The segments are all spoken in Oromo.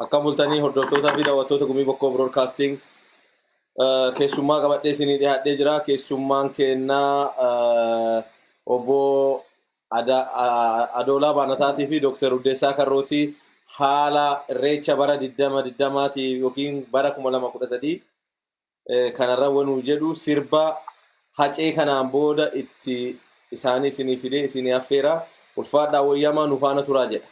Akkam bultanii hordoftoota fi daawwattoota Gumii Bokkoo Broadcasting keessummaa qabadhee isinii dhiyaadhee jira. Keessummaan keennaa obbo Adoolaa Baanataatii fi Dooktar Uddeessaa Karrootii haala irreecha bara 2020 yookiin bara 2013 kanarra wanuu jedhu sirba hacee kanaan booda itti isaanii isinii fidee isinii affeera. Ulfaadhaa wayyamaa nu faana turaa jedha.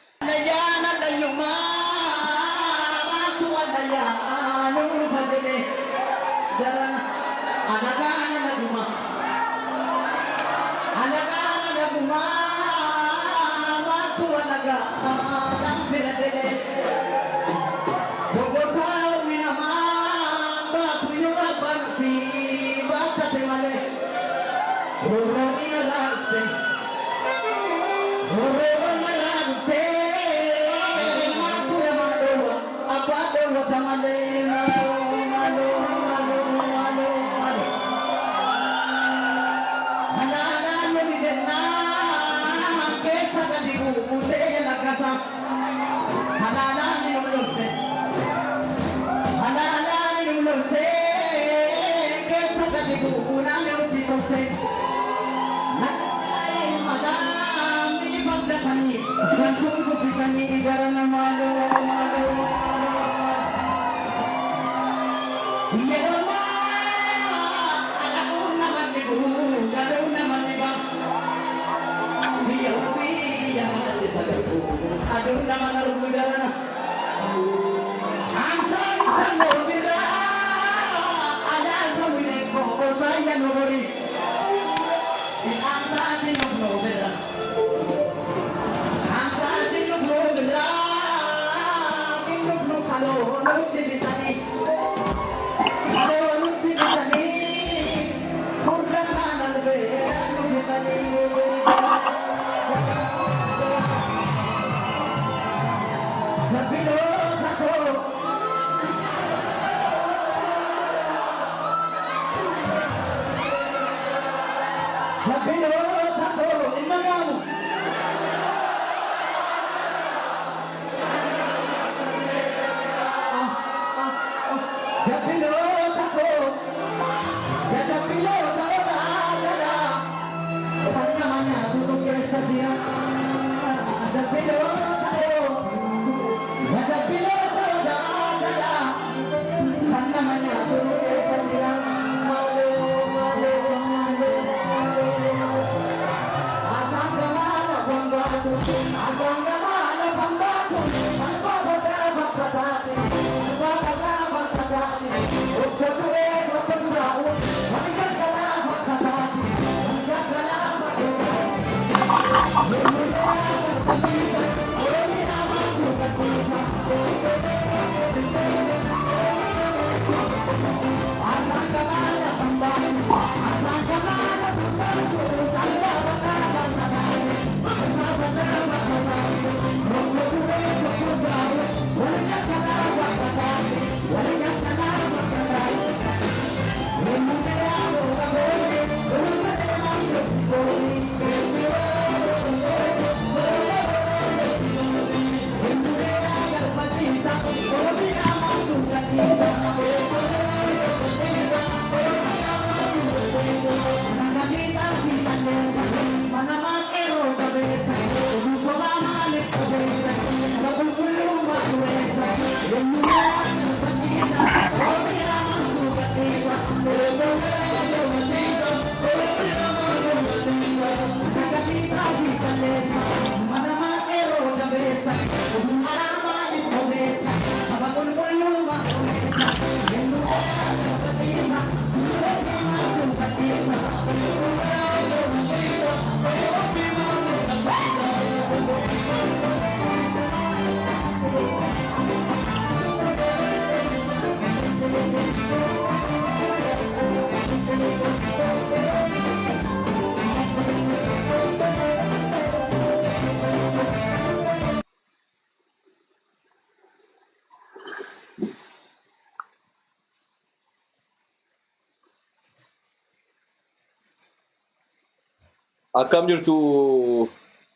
Akkam jirtu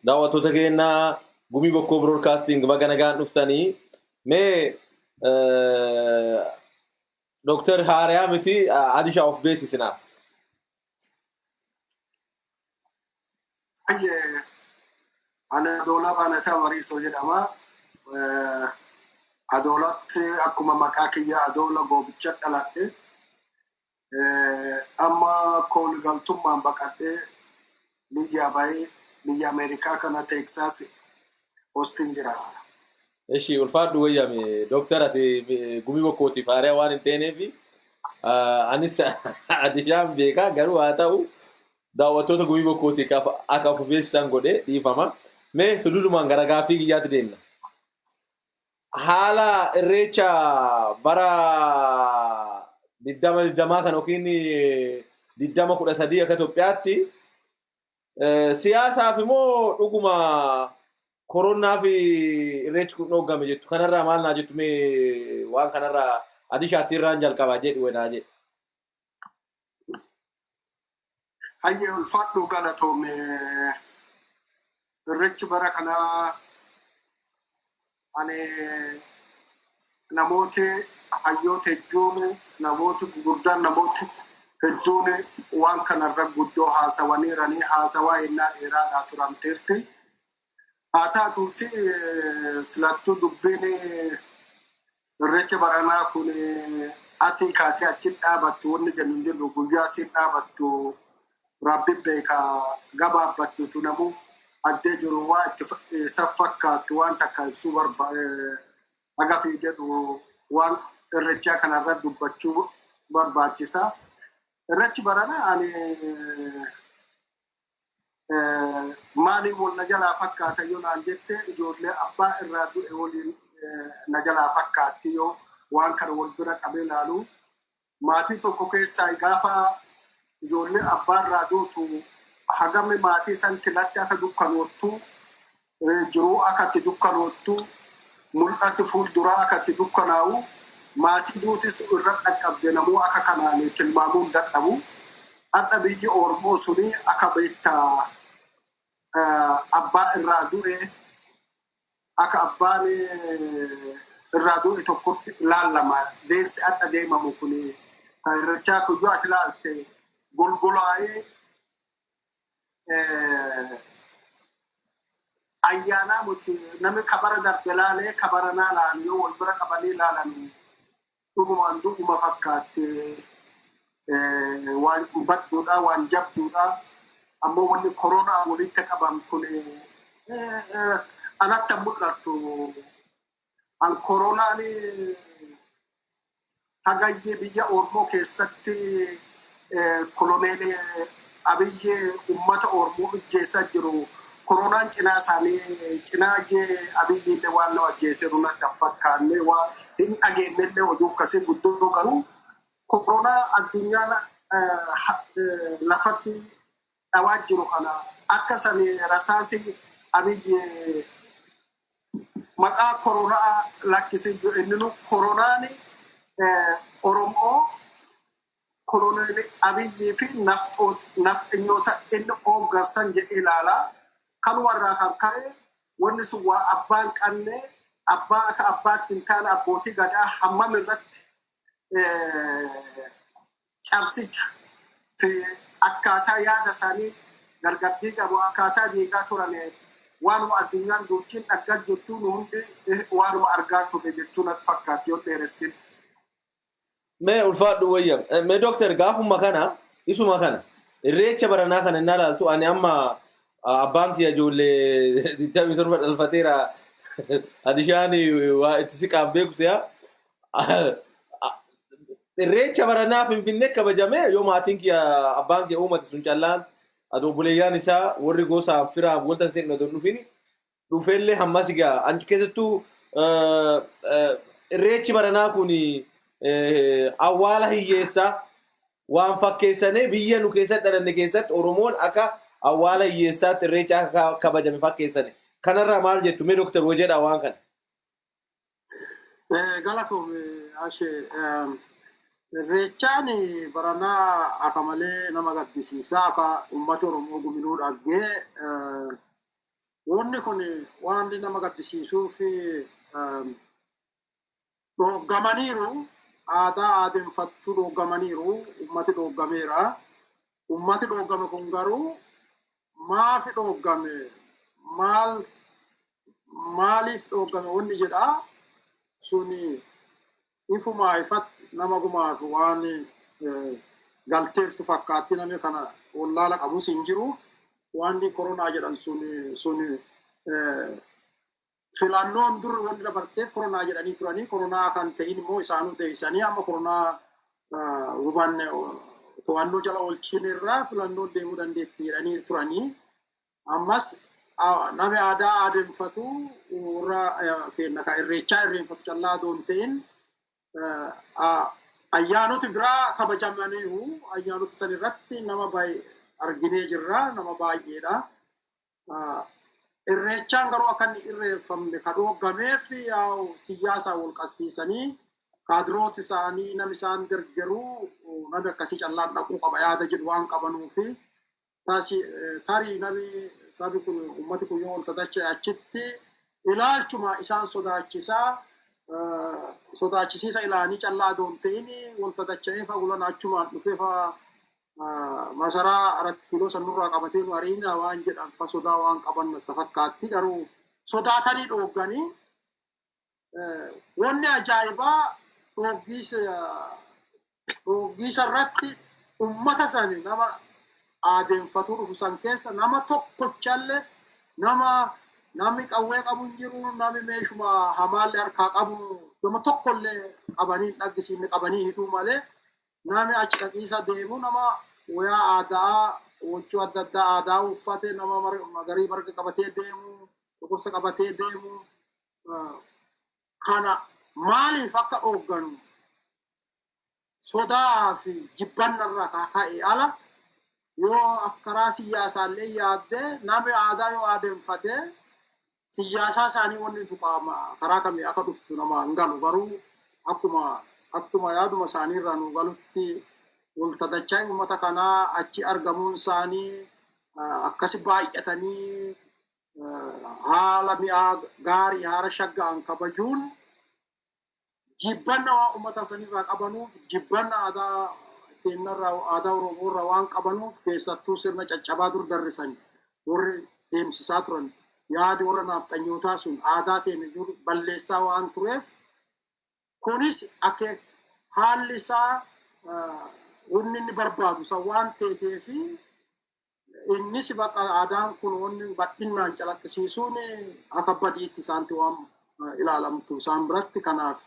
daawwattoota keenyaa Gumii Bokkoo Broadcasting, baga nagaan dhuftanii. Mee Dooktar Haariyaa miti Adishaa of beeksisinaaf. Baay'ee, ani Adoolaa Baanataa Bariisoo jedhama. Adoolatti akkuma maqaa kiyya Adoola Goobicha dhaladhe. Amma kooligaltummaan baqadhee biyya bahee biyya Ameerikaa kana Teeksaas Austin jiraata. Eshi, ulfaadhu wayyame Dooktar. Ati Gumii Bokkootiif haariyaa waan hin teeneef anis Adishaan beekaa, garuu haa ta'u daawwattoota Gumii Bokkootiif akka of beeksisan godhe, dhiifama. Mee suluulumaan gara gaaffii kiyyaatti deemna. Haala irreecha bara 2020 kan yookiin 2013 akka Itoophiyaatti siyaasaaf immoo dhuguma koronaa fi irreechi kun dhoggame jettu kanarraa maal naa jettu? Mee waan kanarraa Adishaa sirraan jalqabaa jedhi wenaa jedhe. Hayyee, ulfaadhu, galatoome. Irreechi bara kanaa ani namooti hayyoota hedduun, namooti gurguddaan, namooti hedduun waan kanarra guddoo haasawaniiranii haasawaa yennaa dheeraadhaa turamteerti. Haa taatuuti silattuu dubbiin irreecha baranaa kun asii kaatee achi dhaabattu wanni jennu hin jirru. Guyyaa asiin dhaabattu rabbi beekaa, gabaabbattutu namuu addee jiru waa itti isa fakkaattu waan takka ibsuu agafii jedhu waan irrechaa kanarra dubbachuu barbaachisa. Irrechi barana ani maaliin wal na jalaa fakkaata yoo naan jette, ijoollee abbaa irraa du'e waliin na jalaa fakkaatti. Yoo waan kana wal bira qabee ilaalu, maatii tokko keessaa gaafa ijoollee abbaa irraa duutu hagami maatii san tilatti akka dukkanoottu, jiruu akka itti dukkanoottu, mul'atti fuulduraa akka itti dukkanaa'u, maatii duutis irra dhaqqabde namuu akka kanaan tilmaamuu hin dadhabu. Har'a biyyi Oromoo suni akka beektaa abbaa irraa du'e, akka abbaan irraa du'e tokkotti ilaallama. Deessi har'a deemamu kun kan irrechaa kun yoo ati ilaalte golgolaa'ee ayyaanaa miti. Namni kabara darbe laalee kabaranaa laalu yoo wal bira qabanii ilaalan dhugumaan dhuguma fakkaatte, waan badduudha, waan jabduudha. Ammoo wanni koronaa walitti qaban kun anatti mul'attu. An koronaan hagayyee biyya Oromoo keessatti koloneel Abiyyi ummata Oromoo ijjeessaa jiru. Koronaan cinaa isaanii cinaa jee Abiyyi illee waan nama ajjeeseeru natti hin fakkaanne, waa hin dhageenyellee oduu akkasii guddoo. Garuu koronaa addunyaan lafatti dhawaa jiru kana akka sani rasaasi Abiyyi maqaa koronaa lakkisee inni koronaan Oromoo koloneel Abiyyii fi nafxanyoota inni hooggansan jedhee ilaala. Kanumarraa kan ka'e wanni sun waa abbaan qabne, abbaa akka abbaatti hin taane, abbootii gadaa hammam irratti cabsicha fi akkaataa yaada isaanii gargar diigamu, akkaataa diigaa turan, waanuma addunyaan duuchiin dhaggaa jirtu nu hundi waanuma argaa turre jechuu natti fakkaatti yoo dheeressin. Mee ulfaadhu wayyam. Mee dooktar, gaafuma kana isuma kana irreecha baranaa kana inni ilaaltu, ani amma abbaan kiyya ijoollee 27 dhalfateera. Adishaan waa itti siqaan beeku si'a. Irreecha baranaa Finfinnee kabajame yoo maatiin kiyya abbaan kiyya uumate sun callaan adoo obboleeyyaan isaa warri gosa firaa waltan seennu adoo hin dhufini dhufeellee hammas egaa an keessattuu irreechi baranaa kun awwaala hiyyeessaa waan fakkeessanii biyya nu keessatti dhalanne keessatti Oromoon akka awwaala hiyyeessaatti irreecha akka kabajame fakkeessane. Kanarraa maal jettu mee Dooktar Wajedhaa waan kana? Galatoome Ashee. Irreechaan baranaa akka malee nama gaddisiisaa akka uummata Oromoo guminuu dhaggee wanni kun waan nama gaddisiisuu fi dhooggamaniiru, aadaa aadeffattuu dhooggamaniiru, uummati dhooggameera. Uummati dhooggame kun garuu maafi dhooggame, maal maaliif dhooggame wanni jedhaa suni ifumaa ifatti nama gumaaf waan galteertu fakkaatti. Namni kana wallaala qabus hin jiru. Wanni koronaa jedhan sun filannoon dur wanni dabarteef koronaa jedhanii turanii, koronaa kan ta'in immoo isaanuu deebisanii amma koronaa hubanne to'annoo jala oolchine irraa filannoon deemuu dandeetti jedhanii turanii. Ammas namni aadaa aadeffatu warra keenya kan irreechaa irreenfatu callaa doon ta'in ayyaanoti biraa kabajamaniiru. Ayyaanota san irratti nama baay'ee arginee jirra, nama baay'eedha. Irreechaan garuu akka inni irreeffamne kan dhooggameef siyaasaan wal qabsiisanii kaadiroota isaanii namni isaan deeggaruu namni akkasii callaan dhaquu qaba yaada jedhu waan qabanuufi tarii namni sabi kun uummati kun yoo wal tadache achitti ilaalchuma isaan sodaachisaa sodaachisiisa ilaanii callaa doon ta'in wal tadacha'ee fagulan achumaan dhufee fa masaraa 4 kiiloo sanurraa qabatee nu ariina waan jedhan fa sodaa waan qaban natti fakkaatti, garuu sodaatanii dhoogganii. Wanni ajaa'ibaa dhooggiisa irratti ummata sani nama aadeeffatuu dhufu san keessa nama tokkochallee nama namni qawwee qabu hin jiru, namni meeshuma hamaallee harkaa qabu nama tokkollee qabanii hin dhaggisiifne. Qabanii hidhuu malee namni achi dhaqiisa deemu nama wayaa aadaa huccuu adda addaa aadaa uffate, nama magarii marga qabatee deemu, dhukkubsa qabatee deemu kana maaliif akka dhoogganu sodaa fi jibbannarraa ka'e ala yoo karaa siyaasaallee yaadde namni aadaa yoo aadeeffate siyaasaa isaanii wanni tuqaama karaa kamii akka dhuftu nama hin galu. Garuu akkuma yaaduma isaanii irraa nu galutti waltadachaa uummata kanaa achi argamuun isaanii akkasi baay'atanii haala mi'aa gaarii haala shaggaan kabajuun jibbanna waan uummata sanirraa qabanuuf, jibbanna aadaa keenyarraa, aadaa Oromoorraa waan qabanuuf, keessattuu sirna caccabaa dur darrisan warri deemsisaa turan yaadi warra naafxanyootaa sun aadaa keenya dur balleessaa waan tureef, kunis akka haalli isaa wanni inni barbaadu san waan ta'eef innis bakka aadaan kun wanni bal'inaan calaqqisiisuun akka badiitti isaanti waan ilaalamtu isaan biratti kanaaf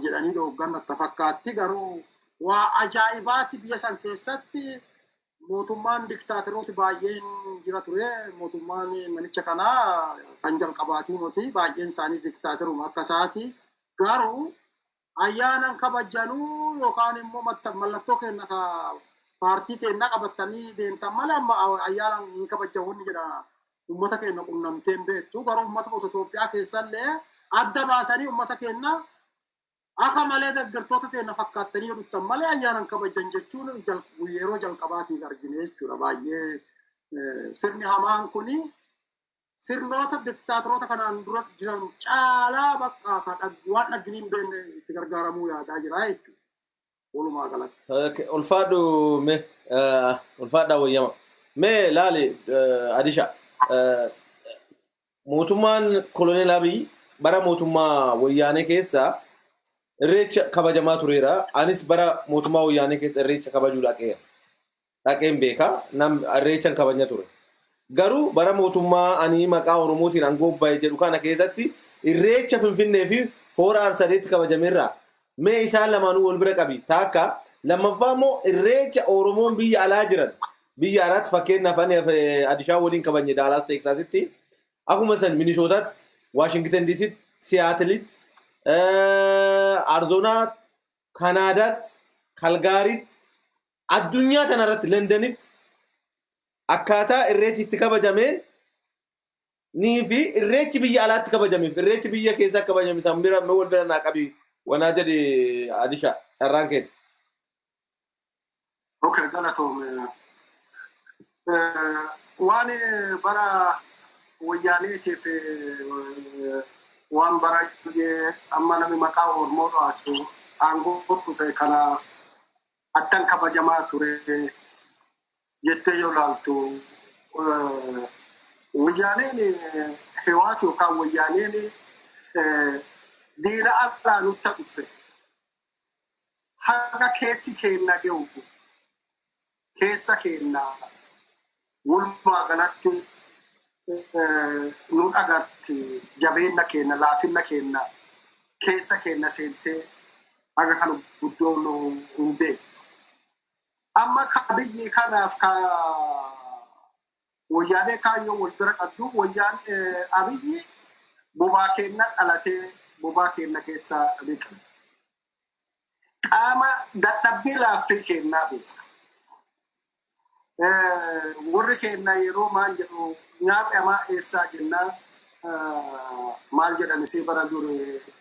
jedhanii dhooggan natti fakkaatti. Garuu waa ajaa'ibaati, biyya san keessatti mootummaan diktaaterooti baay'een jira ture. Mootummaan namicha kanaa kan jalqabaatii moti, baay'een isaanii diktaateruma akka isaati. Garuu ayyaanan kabajanuu yookaan immoo mallattoo kenna ka paartii keenya qabatanii deemtan malee amma ayyaana hin kabajan wanni jedha uummata keenya qunnamtee hin beektu. Garuu uummata Itoophiyaa keessallee adda baasanii uummata keenya akka malee deeggartoota keenya fakkaattanii jedhuttan malee ayyaana hin kabajan jechuun yeroo jalqabaatiif argine jechuudha. Baay'ee sirni hamaan kuni sirnoota diktaatoroota kanaan dura jiran caalaa bakka waan dhaggini hin beekne itti gargaaramuu yaadaa jira jechuudha. Walumaa galatti. Ulfaadhu, mee ulfaadhaa wayyama. Mee laali Adisha, mootummaan koloneel Abiy bara mootummaa wayyaanee keessa irreecha kabajamaa tureera. Anis bara mootummaa wayyaanee keessa irreecha kabajuu dhaqeera. Dhaqeen beeka. Nam irreechan kabajna ture. Garuu bara mootummaa ani maqaa Oromootiin aangoo bahe jedhu kana keessatti irreecha Finfinnee fi Hoora Arsadeetti kabajameerra. Mee isaan lamaanuu wal bira qabi. Taakka lammaffaa immoo irreecha Oromoon biyya alaa jiran, biyya alaatti fakkeenyaaf ani Adishaa waliin kabajne Daalaas Teeksaasitti, akkuma san Minisootaatti, Waashingtan DCtti, Siyaatilitti, Arizoonaatti, Kanaadaatti, Kalgaariitti, addunyaa tanarratti Londonitti akkaataa irreechi itti kabajameen nii fi irreechi biyya alaatti kabajameef irreechi biyya keessaa kabajame san bira wal bira naa qabi wanaa jedhe Adisha. Carraan keeti. Okay, galatoome. Waan bara wayyaaneetiif waan bara amma namni maqaa Oromoo dho'atu aangoo dhufe kana attan kabajamaa ture jettee yoo laaltu, wayyaaneen hewaati yookaan wayyaaneen diina alaa nutti dhufe haga keessi keenna ga'u keessa keenna walumaa galatti nu dhagarti, jabeenna keenna, laafinna keenna keessa keenna seentee haga kana guddoo nu hin beektu. Amma ka biyyi kanaaf ka wayyaanee kaayyoo wal bira qabdu, wayyaan Abiyyi bobaa keenna dhalatee bobaa keenna keessaa biqile. Qaama dadhabbii laaffii keennaa beeka. Warri keenna yeroo maal jedhu, nyaaphi hamaa eessaa jennaan maal jedhan, isii bara dure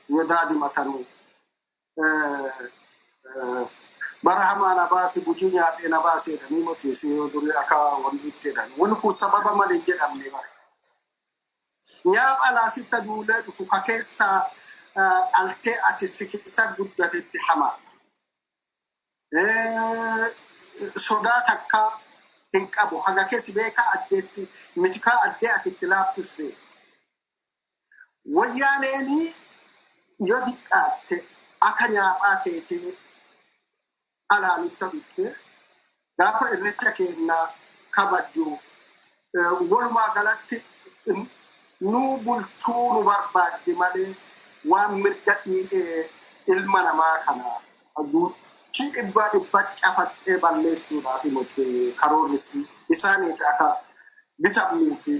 yoo daadimatanu, bara hamaa na baase, gujii nyaaphee na baase jedhanii moti isii yoo duri akka wanti itti jedhan. Wanni kun sababa malee hin jedhamne bara. Nyaapha alaasitti duulee dhufu ka keessaa dhaltee ati si keessa guddatetti hamaa. Sodaa takka hin qabu. Haga keessi beekaa, addeetti mitikaa addee ati itti laaftus beeka. Wayyaaneenii yoo xiqqaatte akka nyaaphaa teetee alaa nutti dhufte gaafa irreecha keenya kabajju walumaa galatti nu bulchuu nu barbaadde malee waan mirga ilma namaa kana guutuu 100% cafattee balleessuudhaaf miti karoorri isaaniif akka bitamnuu fi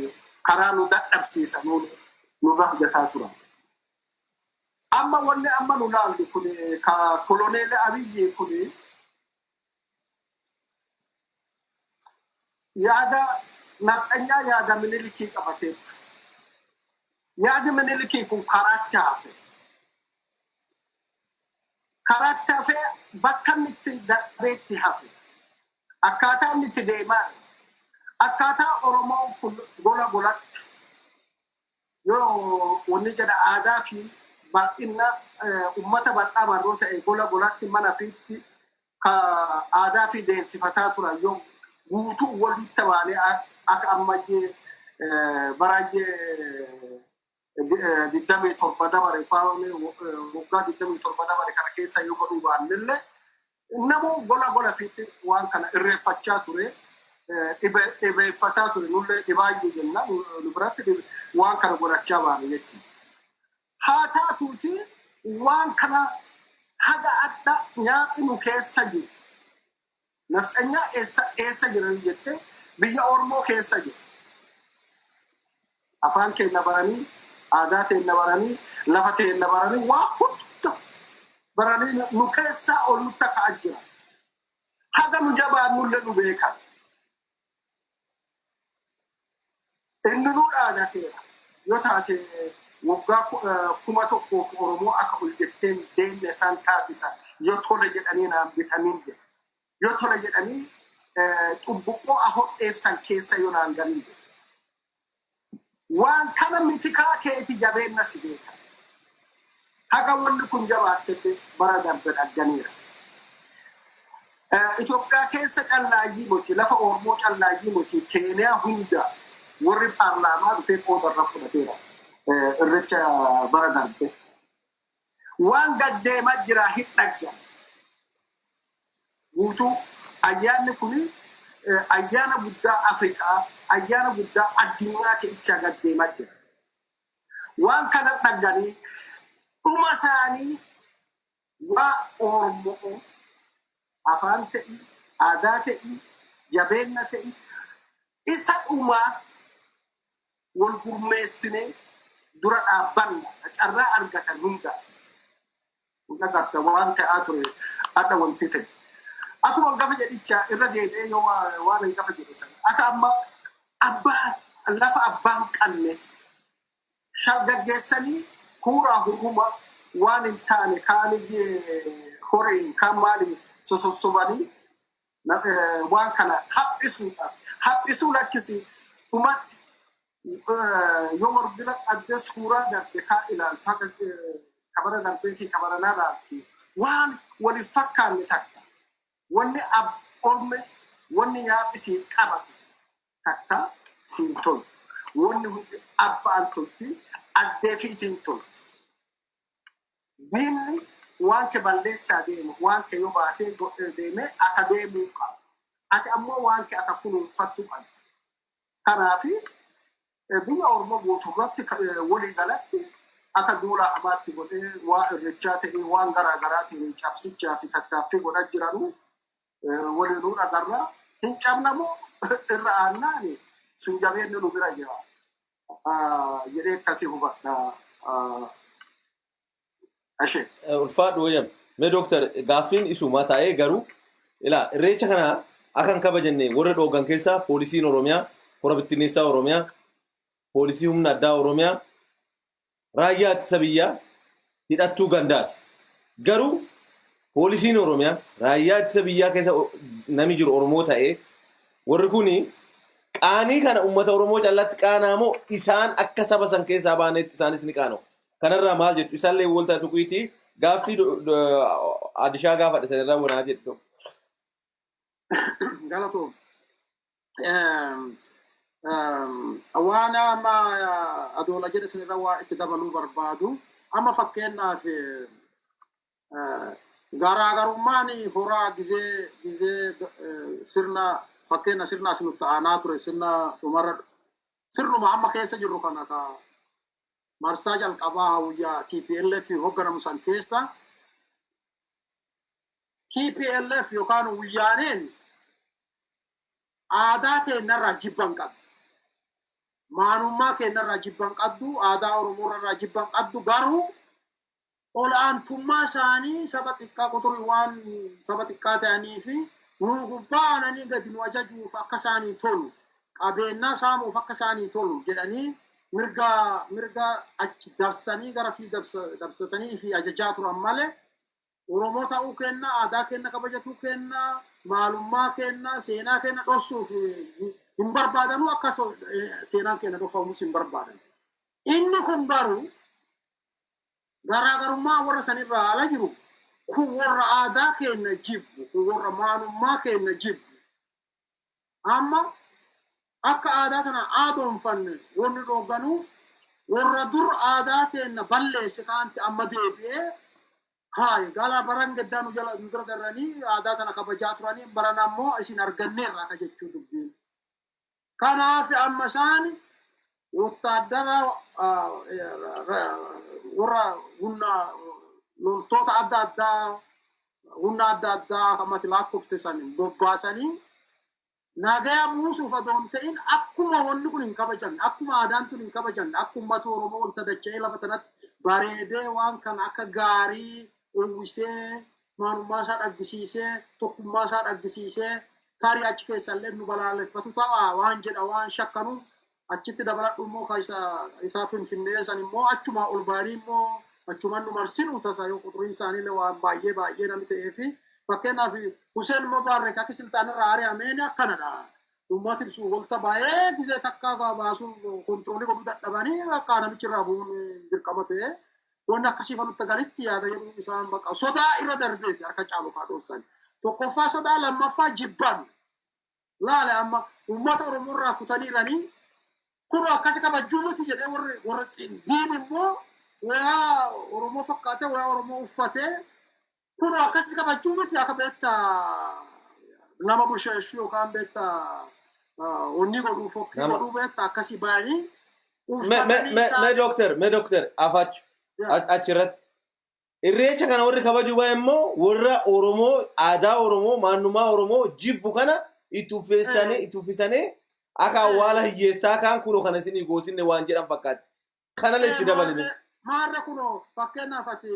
karaa nu dadhabsiisanuu nurra hojjetaa turan. Amma wanni amma nu laallu kun ka koloneel Abiyyi kun yaada nafxanyaa, yaada Minilikii qabateetti. Yaadi Minilikii kun karaatti hafe. Karaatti hafee bakka inni itti darbeetti hafe. Akkaataa inni itti deemaa, akkaataa Oromoon kun gola golatti yoo wanni jedha aadaa fi bal'ina ummata bal'aa marroo ta'e gola golatti mana fiitti aadaa fi deemsifataa turan, yoo guutuu walitti baanee akka ammayyee baraayyee 27 dabare, waggaa 27 dabare kana keessa yoo godhuu baannellee, namoo gola gola fiitti waan kana irreeffachaa ture, dhibeeffataa ture, nullee dhibaayyuu jenna, nu biratti waan kana godhachaa baane jechuudha. Haa taatuuti, waan kana haga adda nyaaphi nu keessa jiru. Nafxanyaa eessa eessa jira jettee, biyya Oromoo keessa jiru. Afaan keenya baranii, aadaa keenya baranii, lafa keenya baranii, waa hunda baranii nu keessaa ol nutti akka jira. Haga nu jabaannullee nu beekan. Inni nu dhaadateera. Yoo taate waggaa 1000f Oromoo akka ol jetteen deemne isaan taasisa. Yoo tole jedhanii naan bitaniin jedha. Yoo tole jedhanii xubbuqqoo ahodheefsan keessa yoo naan galin jedha. Waan kana mitikaa keeti jabeenna si beeka. Haga wanni kun jabaattelle bara darbe dhagganiira. Itoophiyaa keessa callaayyii moti, lafa Oromoo callaayyii moti, Keeniyaa hunda warri paarlaamaa dhufee qooda irra fudhateera. Irreecha bara darbe. Waan gaddeemaa jira hin dhaggan. Guutuu ayyaanni kuni ayyaana guddaa Afrikaa, ayyaana guddaa addunyaa ta'ichaa gaddeemaa jira. Waan kana dhagganii dhuma isaanii waa Oromoo afaan ta'ii, aadaa ta'ii, jabeenna ta'ii, isa dhumaa wal gurmeessinee dura dhaabbanna carraa argatan hunda. Agarta waan ta'aa ture adda wanti ta'e. Akkuma gafa jedhicha irra deebi'ee yoo waan hin gafa jedhe sana akka amma abbaa lafa abbaan qabne shalgaggeessanii huuraa hurruma waan hin taane kaanii. Horiin kan maali sossobanii waan kana haphisuudhaaf haphisuu lakkisi dhumatti yoo warbila addee suuraa darbe kaa ilaaltu akka kabara darbeetii kabaranaa ilaaltu waan waliif fakkaanne takka wanni orme wanni nyaaphi siin qabate takka siin tolu wanni hundi abbaan tolti addee fiitiin tolti. Diinni waan ke balleessaa deemu waan ke yoo baatee deeme akka deemuu qaba. Ati ammoo waan ke akka kunuunfattu qabda. Kanaafi biyya Oromoo guutuurratti walii galatti akka duula hamaatti godhee waa irrechaa ta'ee waan garaa garaatiin cabsichaa fi tattaaffii godhaa jiranu waliinuu agarra. Hin cabnamoo irra aannaani sun jabeenni nu bira jira jedhee akkasii hubadha. Ashee. Ulfaadhu wayyam. Mee dooktar, gaaffiin isuma taa'ee garuu ilaa irreecha kana akka hin kabajenne warra dhoogan keessaa poolisiin Oromiyaa, kora bittinneessaa Oromiyaa, poolisii humna addaa Oromiyaa, raayyaa ittisa biyyaa hidhattuu gandaati. Garuu poolisiin Oromiyaa raayyaa ittisa biyyaa keessa namni jiru Oromoo ta'ee warri kuni qaanii kana uummata Oromoo callatti qaanaa moo isaan akka saba san keessaa baanetti isaanis ni qaana'u? Kanarraa maal jettu? Isaallee walta tuqiitii gaaffii Adishaa gaafadhe sanirraa wanaa jettu. Galatoom. Waan amma adoola jedhe sanirra waa itti dabaluu barbaadu. Amma fakkeenyaaf garaagarummaan horaa gizee sirna fakkeenya sirna as nutti aanaa ture sirna dhumarra sirnuma amma keessa jirru kana ka marsaa jalqabaa hawuyyaa TPLF hoogganamu san keessa TPLF yookaan wuyyaaneen aadaa teennarraa jibban qabdu. Maanummaa keenyarraa jibban qabdu, aadaa Oromoorraa jibban qabdu, garuu ol'aantummaa isaanii saba xiqqaa quxurii waan saba xiqqaa ta'anii fi nu gubbaa aananii gadi nu ajajuuf akka isaanii tolu, qabeenyaa saamuuf akka isaanii tolu jedhanii mirga achi dabsanii gara fi dabsatanii fi ajajaa turan malee Oromoo ta'uu kenna, aadaa kenna, kabajatuu kenna, maalummaa kenna, seenaa kenna dhoksuuf hin barbaadanuu, akka seenaan kenna dhokfamus hin barbaadan. Inni kun garuu garaagarummaa warra sanirraa ala jiru kun warra aadaa keenya jibbu, kun warra maalummaa keenya jibbu. Amma akka aadaa kana aadoonfanne wanni dhoogganuuf warra dur aadaa keenya balleesse kaanti amma deebi'ee haay gala baran gaddaa nu jala nu bira darranii aadaa sana kabajaa turanii baran ammoo isin arganneerra akka jechuu dubbiin. Kanaaf amma isaan wottaaddara warra humna loltoota adda addaa humna adda addaa ammati lakkoofte san bobbaasanii nagaya buusuuf adoo hin ta'in akkuma wanni kun hin kabajamne, akkuma aadaan tun hin kabajamne, akka uummata Oromoo ol tadacha'ee lafa tanatti bareedee waan kana akka gaarii uwwisee maalummaa isaa dhaggisiisee tokkummaa isaa dhaggisiisee tarii achi keessallee nu balaaleffatu ta'a waan jedha waan shakkanuuf achitti dabaladhu immoo kan isaa Finfinnee san immoo achuma ol ba'anii immoo achumaan nu marsinu tasa yoo quxuriin isaaniillee waan baay'ee baay'ee namni ta'ee fi fakkeenyaaf Hussein Mubarak akka silxaanirraa ari'ameen akkanadha. Uummati ibsu walta baay'ee gizee takka baasuun control godhuu dadhabanii bakka namichi irraa bu'uun dirqama ta'e wanni akkasii fanutti galitti yaada jedhu isaan bakka sodaa irra darbeeti harka caalu kaa dhoossan. Tokkoffaa sodaa, lammaffaa jibban. Laale amma uummata Oromoo irraa kutaniiranii kun akkasi kabajjuu miti jedhee warri diin immoo wayaa Oromoo fakkaatee wayaa Oromoo uffatee kun akkasi kabajjuu miti akka beektaa nama busheessu yookaan beektaa onni godhuu fokkii godhuu beektaa akkasii bayanii uffatanii Mee dooktar, mee dooktar, afachu achirratti. Irreecha kana warri kabajuu baay'ee immoo warra Oromoo aadaa Oromoo maannummaa Oromoo jibbu kana itti uffisanii akka awwaala hiyyeessaa kaan kunoo kana isinii goosinne waan jedhan fakkaatti. Kanallee itti dabalime. Maarra kunoo fakkeenyaaf ati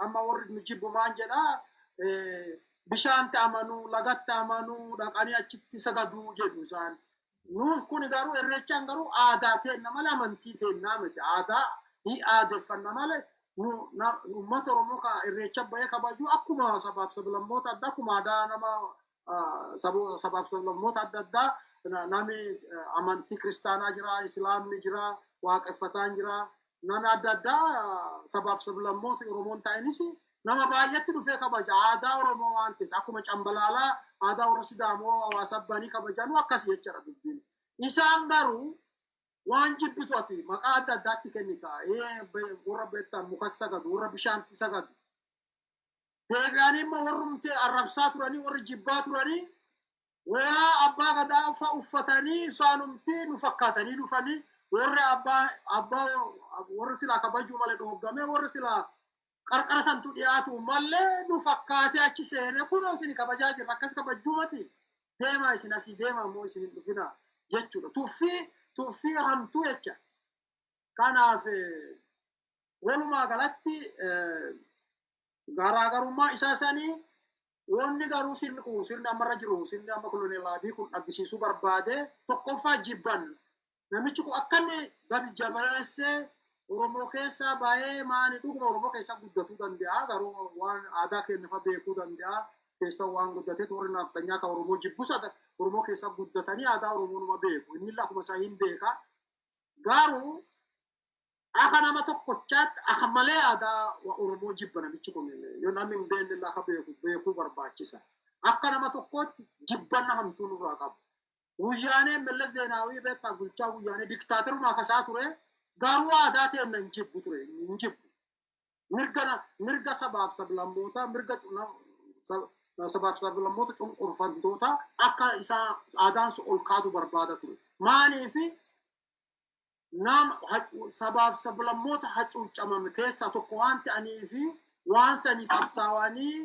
amma warri nu jibbu maan jedhaa, bishaanti amanuu, lagatti amanuu, dhaqanii achitti sagaduu jedhu isaan. Nuuf kun garuu irreechaan garuu aadaa teenna malee amantii teennaa miti. Aadaa ni aadeffanna malee Uummata Oromoo ka irreecha bahee kabaju akkuma sabaaf sablammoota adda akkuma aadaa nama sabaaf sablammoota adda addaa namni amantii kiristaanaa jira, islaamni jira, waaqeffataan jira. Nama adda addaa sabaaf sablammoota Oromoon ta'inis nama baay'eetti dhufee kabaja. Aadaa Oromoo waan ta'eef akkuma cambalaalaa aadaa warra Sidaamoo hawaasa abbanii kabajanu akkas jechuudha dubbiin. Isaan garuu waan jibbitu ati maqaa adda addaatti kennita. Warra beektan muka sagadu, warra bishaanti sagadu. Deebi'anii immoo warrumti arrabsaa turanii, warri jibbaa turanii wayaa abbaa gadaa ufa uffatanii isaanumti nu fakkaatanii dhufanii warri abbaa warri silaa kabajuu malee dhooggamee warri silaa qarqara santu dhiyaatu malee nu fakkaatee achi seenee kunoo isin kabajaa jirra akkas kabajuu mati deemaa isin asii deemaa immoo isin hin dhufina jechuudha. Tuffii hamtuu jecha. Kanaaf walumaa galatti garaagarummaa isaa sanii wanni garuu sirni kun sirni ammarra jiru sirni amma koloneel Abiy kun dhaggisiisuu barbaade tokkoffaa jibban. Namichi kun akka inni gadi jabeessee Oromoo keessaa baay'ee maani dhuguma Oromoo keessaa guddatuu danda'a garuu waan aadaa keenya fa beekuu danda'a keessa waan guddateet warri naaftanyaa kan Oromoo jibbus Oromoo keessaa guddatanii aadaa Oromoo numa beeku inni akkuma isaa hin beeka garuu akka nama tokkochaatti akka malee aadaa Oromoo jibba namichi kun yoo namni hin beekne akka beeku beekuu barbaachisa akka nama tokkootti jibbanna hamtuu nurraa qabu. Wayyaanee Meles Zeenaawii beektaa bulchaa wayyaanee diktaateruma akkasaa ture garuu aadaa teenna hin jibbu ture hin jibbu. Mirga sabaaf sablammootaa mirga sabaaf sablammoota cunqurfamtoota akka isaa aadaan sun ol kaatu barbaada ture. Maaliifi nama sabaaf sablammoota hacuuccamame keessaa tokko waan ta'aniifi waan sanii qabsaawanii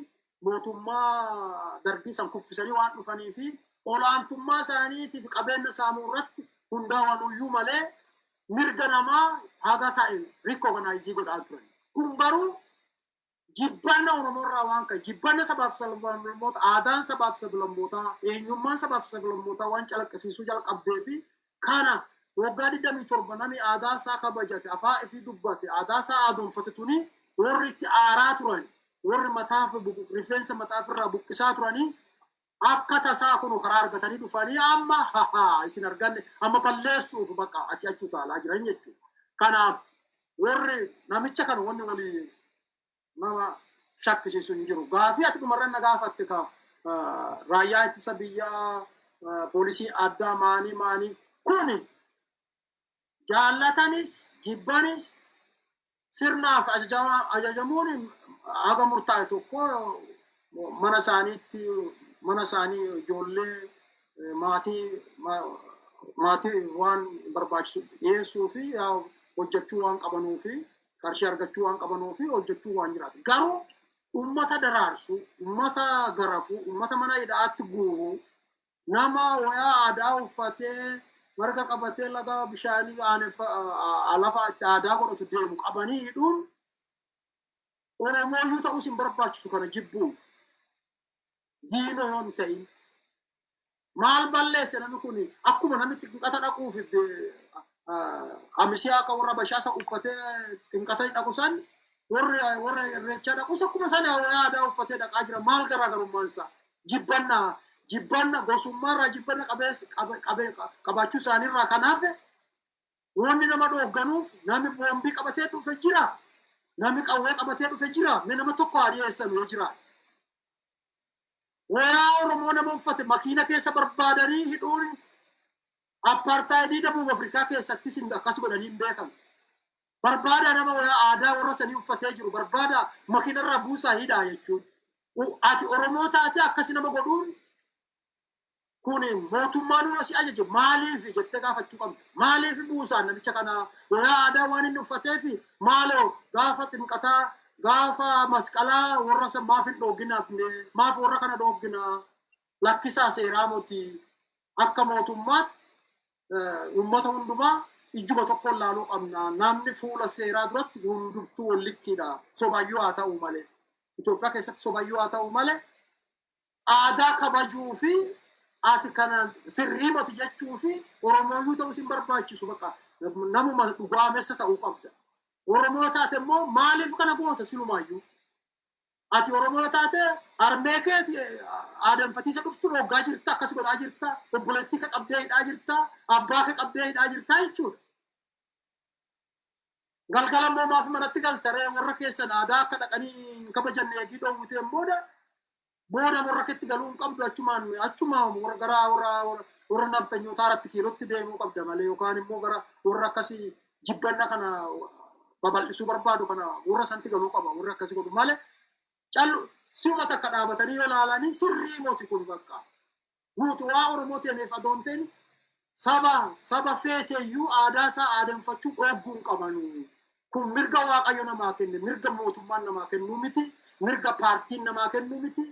mootummaa dargii san kuffisanii waan dhufaniifi olaantummaa isaaniitiif qabeenya saamuu irratti hundaa'anuyyuu malee mirga namaa haga ta'e recognize godhaa turan. Kun garuu jibbanna Oromoo irraa waan ka'e jibbanna sabaaf sablammoota aadaan sabaaf sablammootaa eenyummaan sabaaf sablammootaa waan calaqqisiisuu jalqabdee fi kana waggaa 27 namni aadaa isaa kabajate afaan ifii dubbate aadaa isaa aadoonfate tuni warri itti aaraa turan warri mataaf rifeensa mataaf irraa buqqisaa turanii akka tasaa kun karaa argatanii dhufanii amma hahaa isin arganne amma balleessuuf bakka asii achi utaalaa jiran jechuudha. Kanaaf warri namicha kana wanni walii nama shakkisiisu hin jiru. Gaafii ati dhumarra na gaafatte ka raayyaa ittisa biyyaa poolisii addaa maanii maanii kuni jaallatanis jibbanis sirnaaf ajajamuun haga murtaa'e tokko mana isaaniitti mana isaanii ijoollee maatii waan barbaachisu dhiyeessuu fi hojjechuu waan qabanuu fi qarshii argachuu waan qabanuu fi hojjechuu waan jiraatu. Garuu uummata daraarsu, uummata garafu, uummata mana hidhaatti guuru, nama wayaa aadaa uffatee marga qabatee laga bishaanii lafa itti aadaa godhatu deemu qabanii hidhuun Oromooyyuu ta'us hin barbaachisu kana jibbuuf. Diina yoo hin ta'in. Maal balleesse namni kun akkuma namni xinqata dhaquuf qamisii akka warra bashaasa uffatee xinqata dhaqu san warra irreechaa dhaqus akkuma sana wayaa aadaa uffatee dhaqaa jira. Maal garaagarummaan isaa? Jibbanna gosummaarraa jibbanna qabaachuu isaaniirraa kanaaf wanni nama dhoogganuuf namni boombii qabatee dhufe jira. Namni qawwee qabatee dhufe jira. Mee nama tokko haa dhiyeessan yoo jiraate. Wayaa Oromoo nama uffate makiina keessa barbaadanii hidhuun apartaayidii Dabuub Afrikaa keessattis akkas godhanii hin beekamu. Barbaada nama wayaa aadaa warra sanii uffatee jiru barbaada makiinarraa buusaa hidhaa jechuun. Ati Oromoo taate akkas nama godhuun kun mootummaan nuna si ajaje maaliif jettee gaafachuu qabda. Maaliif buusaan namicha kana wayaa aadaa waan inni uffateef maaloo gaafa ximqataa gaafa masqalaa warra san maaf hin dhoogginaaf maaf warra kana dhooggina lakkisaa seeraa moti akka mootummaatti uummata hundumaa ijjuma tokkoon laaluu qabna. Namni fuula seeraa duratti hundumtuu wallikkiidha. Sobayyuu haa ta'u malee. Itoophiyaa keessatti sobayyuu haa ta'u malee aadaa kabajuu fi ati kana sirrii moti jechuu fi Oromooyyuu ta'uu sin barbaachisu bakka namuma dhugaamessa ta'uu qabda. Oromoo taate immoo maaliif kana goota silumaayyuu? Ati Oromoo taate harmee keeti aadanfatiisa dhuftu dhoggaa jirta, akkas godhaa jirta, obboleettii kee qabdee hidhaa jirta, abbaa kee qabdee hidhaa jirta jechuudha. Galgala immoo maaf manatti galta ree? Warra keessan aadaa akka dhaqanii hin kabajanne eegii dhoowwiteen booda booda warra keetti galuu hin qabdu, achumaan achuma warra gara warra nafxanyootaa irratti kiilootti deemuu qabda malee, yookaan immoo gara warra akkasii jibbanna kana babal'isuu barbaadu kana warra santti galuu qaba warra akkasii godhu malee. Callu si'uma takka dhaabatanii yoo ilaalanii sirrii moti kun bakka guutu waa Oromoo ta'eef adoonteen saba feeteeyyuu aadaa isaa aadanfachuu dhoogguu hin qabanu. Kun mirga Waaqayyo namaa kenne, mirga mootummaan namaa kennuu miti, mirga paartiin namaa kennuu miti,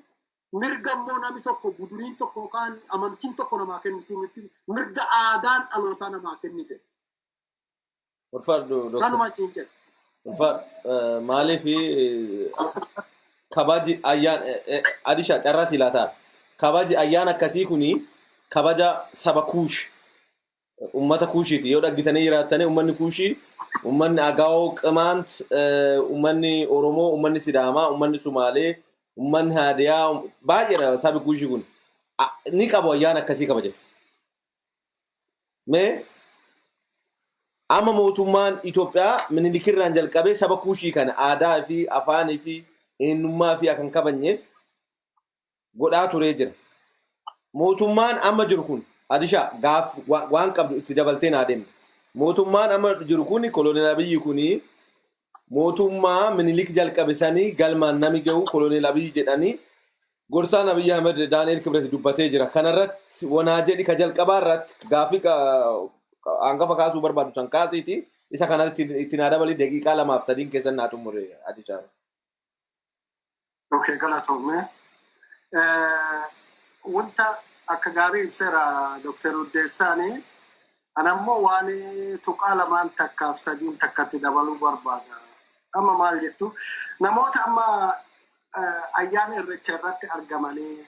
mirga immoo namni tokko, buduriin tokko yookaan amantiin tokko namaa kennitu miti, mirga aadaan dhalootaa namaa kennite. Ulfaadhu Dooktar. Kanuma isiin jedha. Ulfaadhu, maaliif kabaji ayyaan Adisha carraa si laataa, kabaji ayyaana akkasii kuni kabaja saba Kuush, ummata Kuushiiti. Yoo dhaggitanii jiraattanii, ummanni Kuushii, ummanni Agaawoo Qimaant, ummanni Oromoo, ummanni Sidaamaa, ummanni Sumaalee, ummanni Haadiyaa baay'eedha. Sabi Kuushii kun ni qabu ayyaana akkasii kabaja. Mee amma mootummaan Itoophiyaa Minilikirraan jalqabee saba Kuushii kana aadaa fi afaanii fi eenyummaa fi akan kabajneef godhaa turee jira. Mootummaan amma jiru kun, Adishaa, gaaf waan qabdu itti dabaltee naa deemte. Mootummaan amma jiru kun, Koloneel Abiyyi kuni, mootummaa Minilik jalqabe sanii galmaan nami gahu Koloneel Abiyyi jedhanii gorsaan Abiyyi Ahmed Daani'el Kibret dubbatee jira. Kanarratti wanaa jedhi, ka jalqabaa irratti gaafii hangafa kaasuu barbaadu san kaasiiti. Isa kanatti itti naa dabali, daqiiqaa 2f 3 keessan naa xumure, Adishaa. Okay, galatoome. Wanta akka gaarii ibseera Dr. Uddeessaani. Ana ammoo waan tuqaa lamaan takkaaf sadiin takkatti dabaluu barbaada. Amma maal jettu, namoota amma ayyaana Irreecha irratti argamanii,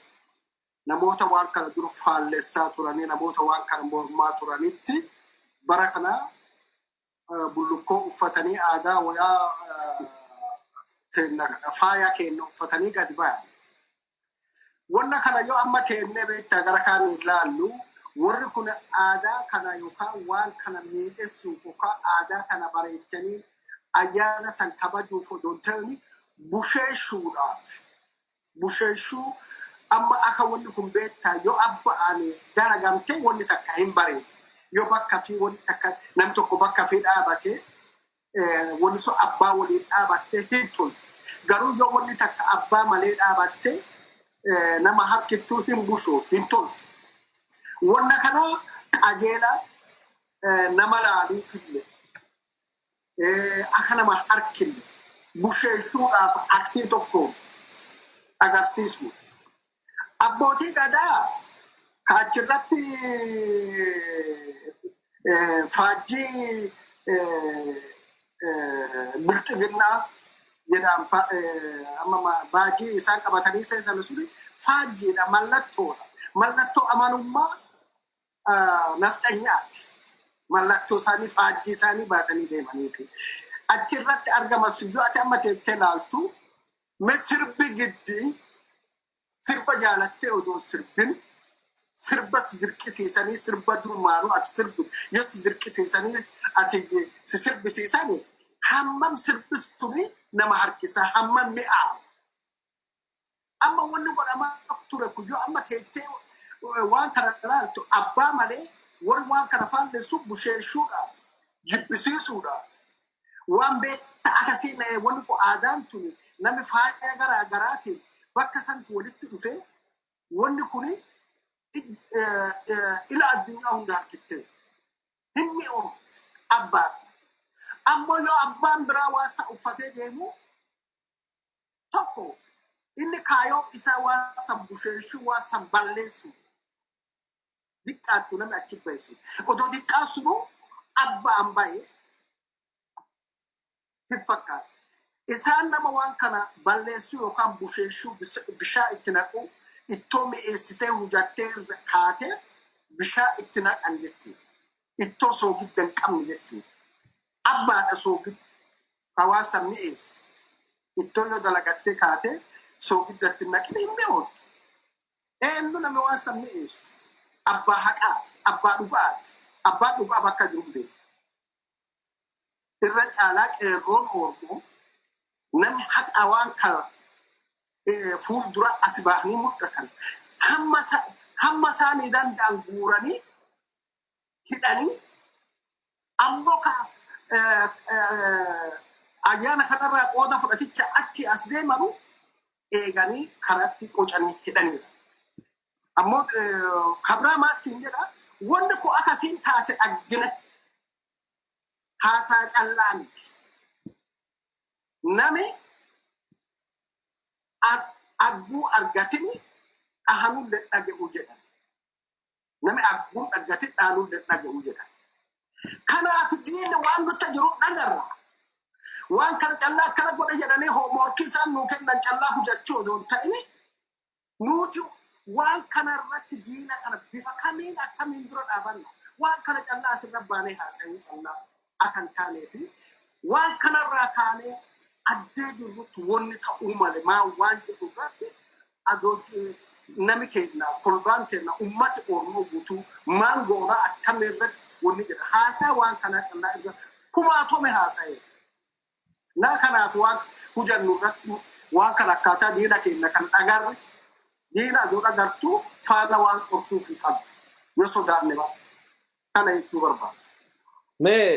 namoota waan kana dur faallessaa turanii, namoota waan kana mormaa turanitti bara kana bullukkoo uffatanii, aadaa wayaa faaya keenya uffatanii gadi bayan. Wanna kana yoo amma teennee beektaa gara kaaniin ilaallu, warri kun aadaa kana yookaan waan kana miidhessuuf yookaan aadaa kana bareechanii ayyaana san kabajuuf odoo hin ta'in busheessuudhaaf. Busheessuu amma akka wanni kun beektaa yoo abba'aan dalagamte wanni takka hin bareedu. Yoo bakka fi wanni takka namni tokko bakka fi dhaabatee wanni sun abbaa waliin dhaabattee hin toltu. Garuu yoo wanni takka abbaa malee dhaabatte nama harkittuu hin bushoo, hin toltu. Wanna kana qajeela nama laaluufillee akka nama harkinne busheessuudhaaf aktii tokko agarsiisu. Abbootii gadaa ka achirratti faajjii bilxiginnaa jedhaan amma baajii isaan qabatanii seensan suni faajjiidha, mallattoodha. Mallattoo amanummaa nafxanyaati. Mallattoo isaanii, faajjii isaanii baatanii deemaniiti. Achirratti argama yoo ati amma teettee ilaaltu, mee sirbi giddii sirba jaalattee odoo sirbin sirba si dirqisiisanii, sirba durmaanuu ati sirbi yoo si dirqisiisanii ati si sirbisiisanii, hammam sirbistuni nama harkisa, hammam mi'aawa. Amma wanni godhamaa ture kun yoo amma teettee waan kana ilaaltu, abbaa malee warri waan kana faallessu busheessuudhaaf, jibbisiisuudhaaf, waan beektaa akkasii wanni kun aadaan tuni namni faaya garaa garaatiin bakka santu walitti dhufee wanni kuni ila addunyaa hunda harkittee hin mi'oofti abbaan. Ammoo yoo abbaan biraa waan isa uffatee deemu tokko, inni kaayoo isaa waan san busheeshuu, waan san balleessu, diqqaattu namni achi bahisu. Odoo diqqaa sunu abbaan bahe hin fakkaatu. Isaan nama waan kana balleessuu yookaan busheeshuu, bishaan itti naquu, ittoo mi'eessitee hujattee kaatee bishaan itti naqan jechuudha. Ittoo soogidda hin qabne jechuudha. Abbaadha soogidda. Hawaasa mi'eessu. Ittoo yoo dalagattee kaate soogiddatti naqine hin mi'oottu. Eenyu nama waan san mi'eessu? Abbaa haqaati, abbaa dhugaati, abbaa dhugaa bakka jiru beeku. Irra caalaa qeerroon Oromoo namni haqa waan kana fuuldura as bahanii mul'atan hamma isaanii danda'an guuranii hidhanii ammoo ka ayyaana kanarraa qooda fudhaticha achi as deemanu eeganii karaatti qocanii hidhaniidha. Ammoo kabraa maasiin jedha, wanni kun akkasiin taate dhaggine, haasaa callaa miti. Nami agguu argatini dhahanullee dhaga'u jedhan. Nami agguun dhaggatin dhahanullee dhaga'u jedhan. Kanaaf diinni waan nutti jiru dhagarra. Waan kana callaa akkana godhe jedhanii hoomworkii isaan nuu kennan callaa hujachuu odoo hin ta'in, nuti waan kana irratti diina kana bifa kamiin akkamiin dura dhaabanna. Waan kana callaa asirra baanee haasa'uu callaa akka hin taanee fi waan kanarraa kaanee addee jirrutti wanni ta'uu male maa waan jedhu irratti adoo nami keenya, kolbaan keenya, ummati Oromoo guutuu maal goonaa, akkamii irratti wanni jedha haasaa waan kanaa callaa irra kumaatome haasa'e. Na kanaaf waan hujannu irratti waan kana akkaataa diina keenya kan dhagarre, diina adoo dhagartuu faana waan qortuuf hin qabdu yoo sodaanne maal kana jechuu barbaada. Mee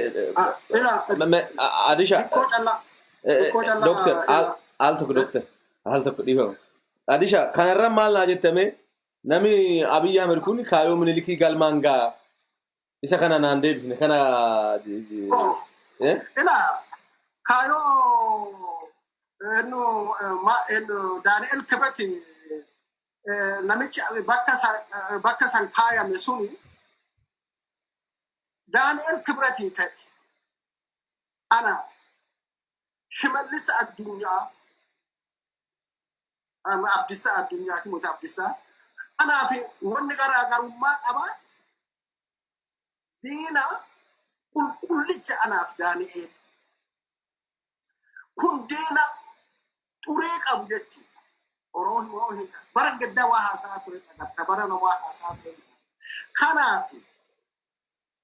Ila Adisha. Xiqqoo callaa. Xiqqoo callaa. Doctor, al tokko, doctor, al tokko dhiifama. Adisha, kanarra maal naa jettame? Nami Abiy Ahmed kun kaayoo Minilikii galmaan gaa, isa kana naan deebisne kana. Ila kaayoo nu Daani'el Kibret namichi bakka san kaayame suni Daani'el Kibratii ta'e, anaaf Shimallis Addunyaa, Abdisaa Addunyaati moti Abdisaa, kanaaf wanni garaagarummaa qaba. Diina qulqullicha anaaf Daani'el kun diina xuree qabu jechuudha. Oromoo bara gaddaa waa haasaa ture dhagarta, bara waa haasaa ture. Kanaaf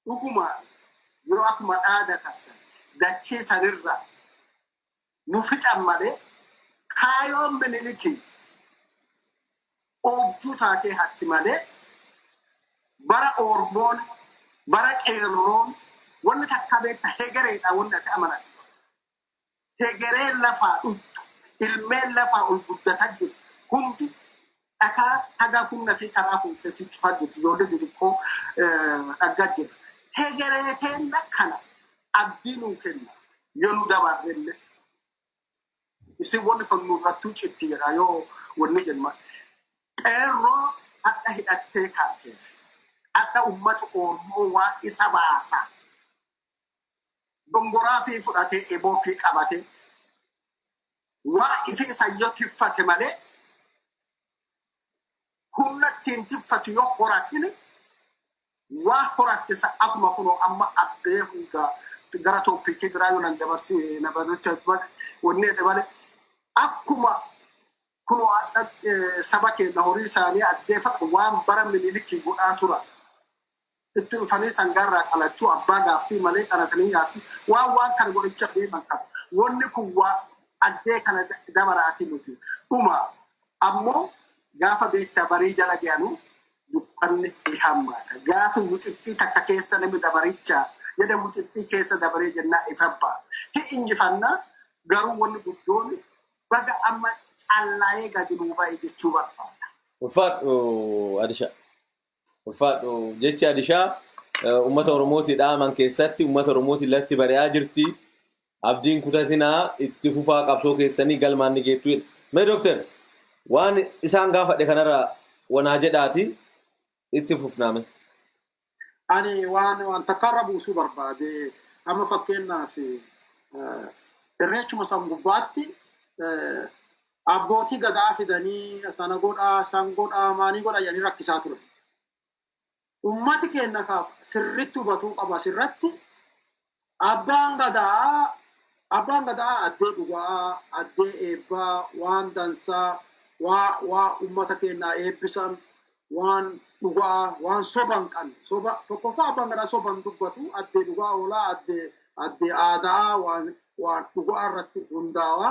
dhuguma yoo akkuma dhaadatasan dachee sanirra nu fixan malee, kaayoon Minilikii oobjuu taatee hatti malee, bara Oromoon, bara qeerroon wanni takka beekta hegereedha, wanni ati amanattu. Hegereen lafaa dhuttu, ilmeen lafaa ol guddataa jirtu hundi dhakaa haga humna fi karaa fuutee si cufaa jirtu, ijoollee xixiqqoo dhaggaa jirra. Hegeree kenna kana abdii nuu kenna yoo nu dabarrelle. Isin wanni kun nurrattuu citti jedha yoo wanni jenna. Qeerroo hadha hidhattee kaateef hadha ummata Oromoo waa isa baasa. Dongoraa fi fudhatee eboo fi qabatee waa ifi isa yoo tiffate malee, humna ittiin tiffatu yoo horatini, waa horatte sa akkuma kunoo amma abbee hunda gara topicii biraa yoo nan dabarsi na barrecha wanni jedhe malee, akkuma kunoo hadha saba keenya horii isaanii addeeffatu waan bara Minilikii godhaa tura. Itti dhufanii sangaarraa qalachuu, abbaa gaaffii malee qalatanii nyaatu, waan kana godhachaa deeman qaba. Wanni kun waa addee kana dabaraati miti. Dhuma ammoo gaafa beektaa barii jala ga'anu dukkanni ni hammaata. Gaafa wixixxii takka keessa namni dabaricha jedhe, wixixxii keessa dabaree jennaa ifa ba'a. Hi injifannaa, garuu wanni guddoon baga amma callaa'ee gadi nuu ba'e jechuu barbaada. Ulfaadhu Adisha. Ulfaadhu. Jechi Adishaa uummata Oromootii dhaaman keessatti uummata Oromootii latti bari'aa jirti. Abdiin kutatinaa, itti fufaa, qabsoo keessanii galmaan ni geettu. Mee doctor, waan isaan gaafadhe kanarra wanaa jedhaati itti fufnaame. Ani waan takkaarra buusuu barbaade. Amma fakkeenyaaf irreechuma san gubbaatti abbootii gadaa fidanii tana godhaa, san godhaa, maanii godhaa jedhanii rakkisaa ture. Ummati keenya ka sirritti hubatuu qaba asirratti. Abbaan gadaa Abbaan gadaa addee dhugaa, addee eebbaa, waan dansaa, waa uummata keenyaa eebbisan, waan dhugaa, waan soban qabne. Soba tokkoffaa abbaan gadaa soban dubbatu, addee dhugaa oolaa, addee aadaa, waan dhugaa irratti hundaa'aa.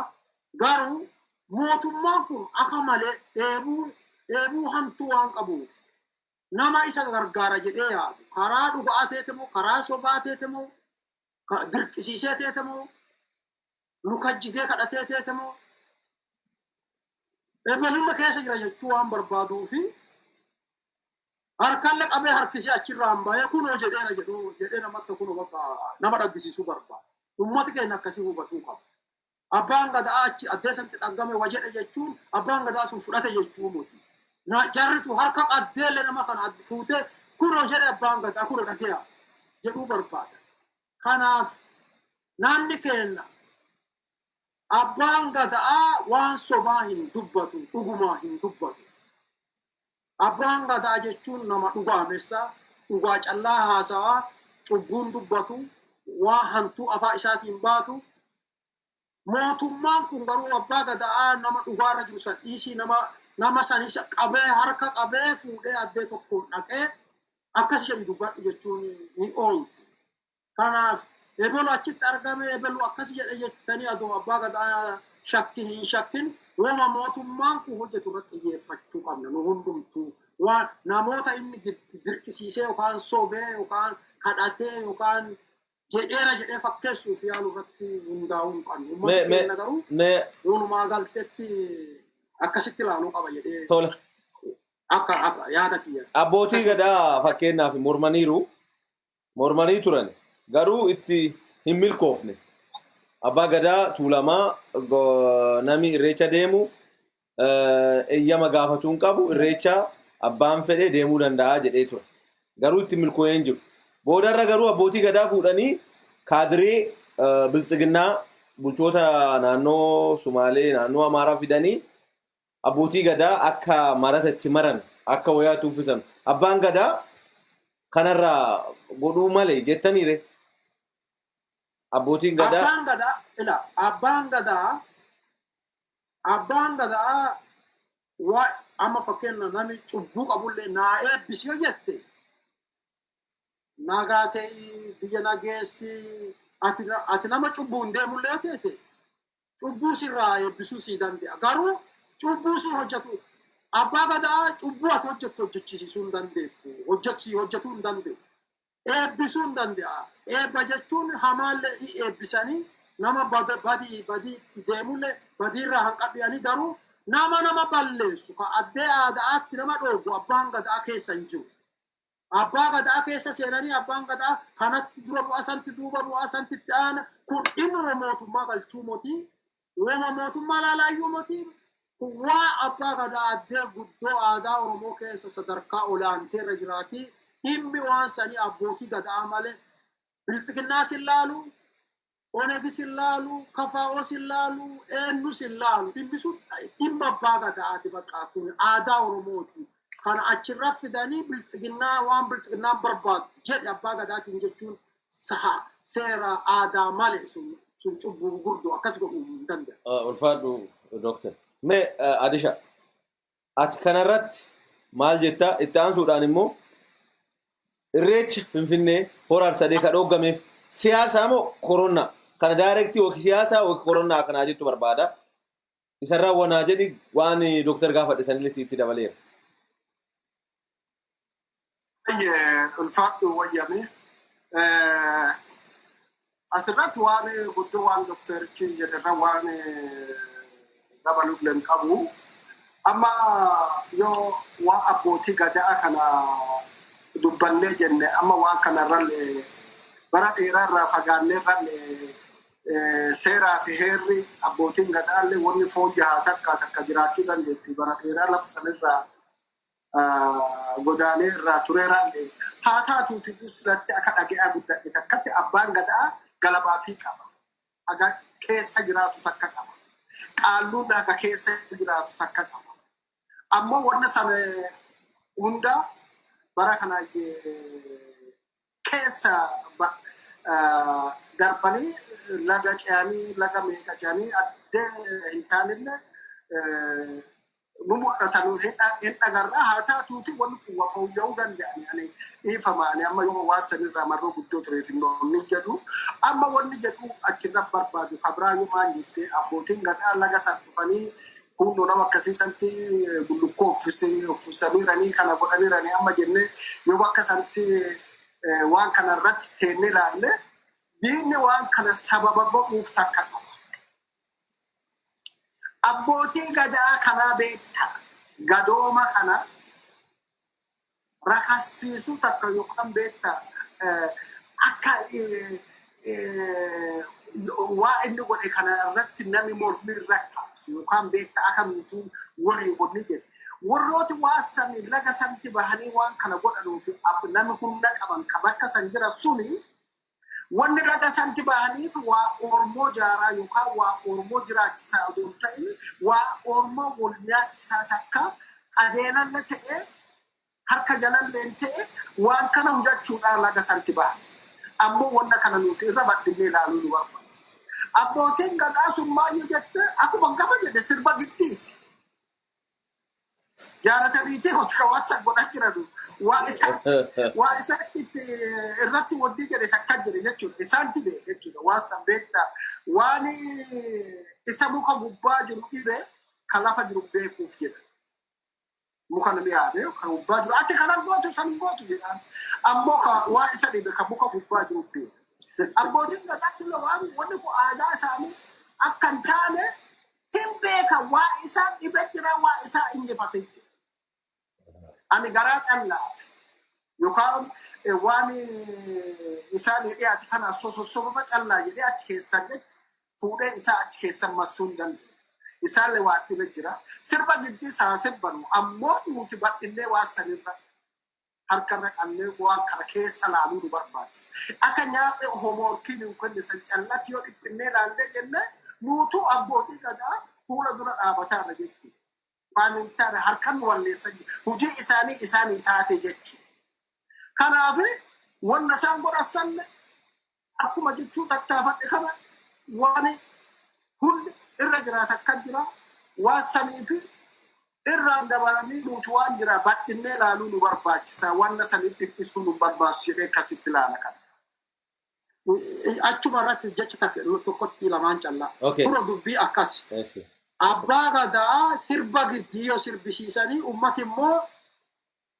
Garuu mootummaan kun akka malee dheebuu hamtuu waan qabuuf nama isa gargaara jedhee yaadu karaa dhugaa teete moo karaa sobaa teete moo dirqisiisee teete moo lukajjigee kadhatee teete moo ebaluma keessa jira jechuu waan barbaaduu fi harkallee qabee harkisee achirraan bahee kunoo jedheera jedhu jedhee namatti kunoo bakka nama dhaggisiisuu barbaada. Uummati keenya akkasii hubatuu qaba. Abbaan gadaa achi addee sanatti dhaggame wa jedhe jechuun abbaan gadaa sun fudhate jechuu miti. Jarritu harka qaddeellee nama kana fuutee kunoo jedhe abbaan gadaa kunoo dhage'a jedhuu barbaada. Kanaaf namni keenya abbaan gadaa waan sobaa hin dubbatu, dhugumaa hin dubbatu. Abbaan gadaa jechuun nama dhugaamessa, dhugaa callaa haasawaa, cubbuun dubbatu, waan hantuu afaan isaatiin baatu. Mootummaan kun garuu abbaa gadaa nama dhugaarra jiru san dhiisii nama sanis qabee harka qabee fuudhee addee tokkoon dhaqee akkas jedhi dubbadhu jechuun ni ooltu. Kanaaf ebelu achitti argame ebelu akkas jedhe jettanii adoo abbaa gadaa shakki hin shakkin wama mootummaan kun hojjetu irratti xiyyeeffachuu qabna nu hundumtuu. Waan namoota inni dirqisiisee yookaan sobee yookaan kadhatee yookaan jedheera jedhee fakkeessuuf yaalu irratti hundaa'uu hin qabnu. Uummatni keenya garuu walumaa galtetti akkasitti ilaaluu qaba jedhee akka yaada kiyya. Abbootii gadaa fakkeenyaaf mormaniiru. Mormanii turan. Garuu itti hin milkoofne. Abbaa gadaa Tuulamaa nami irreecha deemu eeyyama gaafatuu hin qabu, irreecha abbaan fedhe deemuu danda'a jedhee ture. Garuu itti milkoo'ee hin jiru. Boodarra garuu abbootii gadaa fuudhanii kaadiree biltsiginnaa bulchoota naannoo Sumaalee, naannoo Amaaraa fidanii abbootii gadaa akka marata itti maran, akka wayaatti uffisan. Abbaan gadaa kanarraa godhuu malee jettaniire. Abbootiin gadaa. Abbaan gadaa ila abbaan gadaa waa amma fakkeenya nami cubbuu qabullee naa eebbisi yoo jette, nagaa ta'ii biyya nageessi, ati nama cubbuun deemullee teete cubbuu sirraa eebbisuu sii danda'a. Garuu cubbuu si hojjetu abbaa gadaa cubbuu ati hojjettu hojjechiisuu hin dandeettu, hojjetsii hojjetuu hin danda'u. Eebbisuu hin danda'a. Eebba jechuun hamaallee eebbisanii nama badii itti deemullee badiirraa hanqadhiyanii, garuu nama balleessu ka addee aadaatti nama dhoogu abbaan gadaa keessa hin jiru. Abbaa gadaa keessa seenanii abbaan gadaa kanatti dura bu'aa, santi duuba bu'aa, santi itti aana, kun dhimmuma mootummaa galchuu motii wama mootummaa laalaayyuu motii. Kun waa abbaa gadaa addee guddoo aadaa Oromoo keessa sadarkaa olaanteerra jiraati. Dhimmi waan sanii abbootii gadaa malee biltsiginnaas hin laalu, Onegis hin laalu, KFOs hin laalu, eenyus hin laalu. Dhimmi sun dhimma abbaa gadaati, bakka kun aadaa Oromooti. Kana achirra fidanii biltsiginnaa waan biltsiginnaan barbaaddu jedhe abbaa gadaatiin jechuun saha seera aadaa malee sun cubbuu gurguddoo akkas godhuu hin danda'u. Ulfaadhu, Dooktar. Mee Adisha, ati kanarratti maal jettaa? Itti aansuudhaan immoo irreecha Finfinnee Hora Arsadee ka dhooggameef siyaasaa moo koronaa? Kana direct yookiin siyaasaa yookiin koronaa kanaa jettu barbaada. Isarraa wanaa jedhi, waan dooktar gaafadhe sanillee siitti dabaleera. Baay'ee ulfaadhu, wayyame. Asirratti waan guddoo waan dookterichi jedherra waan dabaluu hin qabu. Amma yoo waan abbootii gadaa kana dubbannee jenne, amma waan kanarrallee bara dheeraarraa fagaanneerrallee seeraa fi heerri abbootiin gadaallee wanni fooyya'aa takka takka jiraachuu dandeetti. Bara dheeraa lafa sanirraa godaanee irraa tureeraallee haa taatuuti, irratti akka dhaga'aa guddadhe takkatti abbaan gadaa galabaafii qaba. Haga keessa jiraatu takka qaba. Qaalluun haga keessa jiraatu takka qaba. Ammoo wanna sana hunda bara kana Keessa darbanii, laga ce'anii, laga meeqa ce'anii addee hin taanillee nu mul'atan, hin dhagarraa. Haa taatuuti, wanni kun wa fooyya'uu danda'ani. Ani dhiifama, ani amma yoo waan sanirraa marroo guddoo tureef hin jedhu. Amma wanni jedhu achirra barbaadu kabraa yoo maan jettee, abbootiin gadaa laga san dhufanii kunoo nama akkasiisantti bullukkoo uffisaniiranii, kana godhaniiranii amma jennee yoo bakka sanatti waan kana irratti teennee ilaalle, diinni waan kana sababa godhuuf takka qaba. Abbootii gadaa kanaa beektaa gadooma kana rakassiisuu takka yookaan beektaa akka waa inni godhe kana irratti nami mormii irra kaasu yookaan beektaa akkamiitu walii wanni jedhe. Warrooti waa sani laga santi bahanii waan kana godhanuufi nami humna qaban ka bakka san jira suni, wanni laga santi bahaniif waa Oromoo jaaraa yookaan waa Oromoo jiraachisaa odoo hin ta'in, waa Oromoo wal nyaachisaa takka qajeelalle ta'e, harka jalallee ta'e, waan kana hudachuudhaan laga santi bahan. Ammoo wanna kana nuti irra bal'innee ilaaluu nu barbaachisa. Abbootiin gadaa sun maal jette, akkuma gafa jedhe, sirba giddiiti. Jaalataniitii hojii hawaasa godhaa jiran waa isaatti irratti wanni jedhe takka jire jechuudha. Isaan dibe jechuudha. Waan san beektaa, waan isa muka gubbaa jiru dhibe kan lafa jiru beekuuf jedha. Muka namni yaade kan gubbaa jiru ati kana gootu san gootu jedhaan, ammoo ka waa isa dhibe kan muka gubbaa jiru beeka. Abbootiin gadaa waan wanni kun aadaa isaanii akka hin taane hin beekan. Waa isaan dhibe jira, waa isaa injifate jira. Ani garaa callaaf yookaan waan isaan dhiyaate kana sossobama callaa jedhee achi keessan jechuudha fuudhee isaa achi keessan massuu hin danda'u. Isaallee waa dhibe jira. Sirba giddii isaa sirbanu ammoo nuti bal'innee waan sanirra harkarra qabnee waan kana keessa laaluu nu barbaachisa. Akka nyaatni homeworkii nu kennisan callatti yoo dhiphinnee laallee jenne, nuutu abbootii gadaa fuula dura dhaabataa irra jechuudha. Waan hin taane harkan nu walleessan, hojii isaanii isaanii taate jechuudha. Kanaaf wanna isaan godhasanne akkuma jechuu tattaafadhe kana, waan hundi irra jiraata akka jira, waan saniif irraan dabalanii nuti waan jira bal'innee ilaaluu nu barbaachisa, wanna saniif dhiphisuu nu barbaachisu jedhee akkasitti ilaala kana. Achuma irratti jecha tokkotti lamaan callaa. Kun dubbii akkas. Abbaa gadaa sirba giddii yoo sirbisiisanii, ummati immoo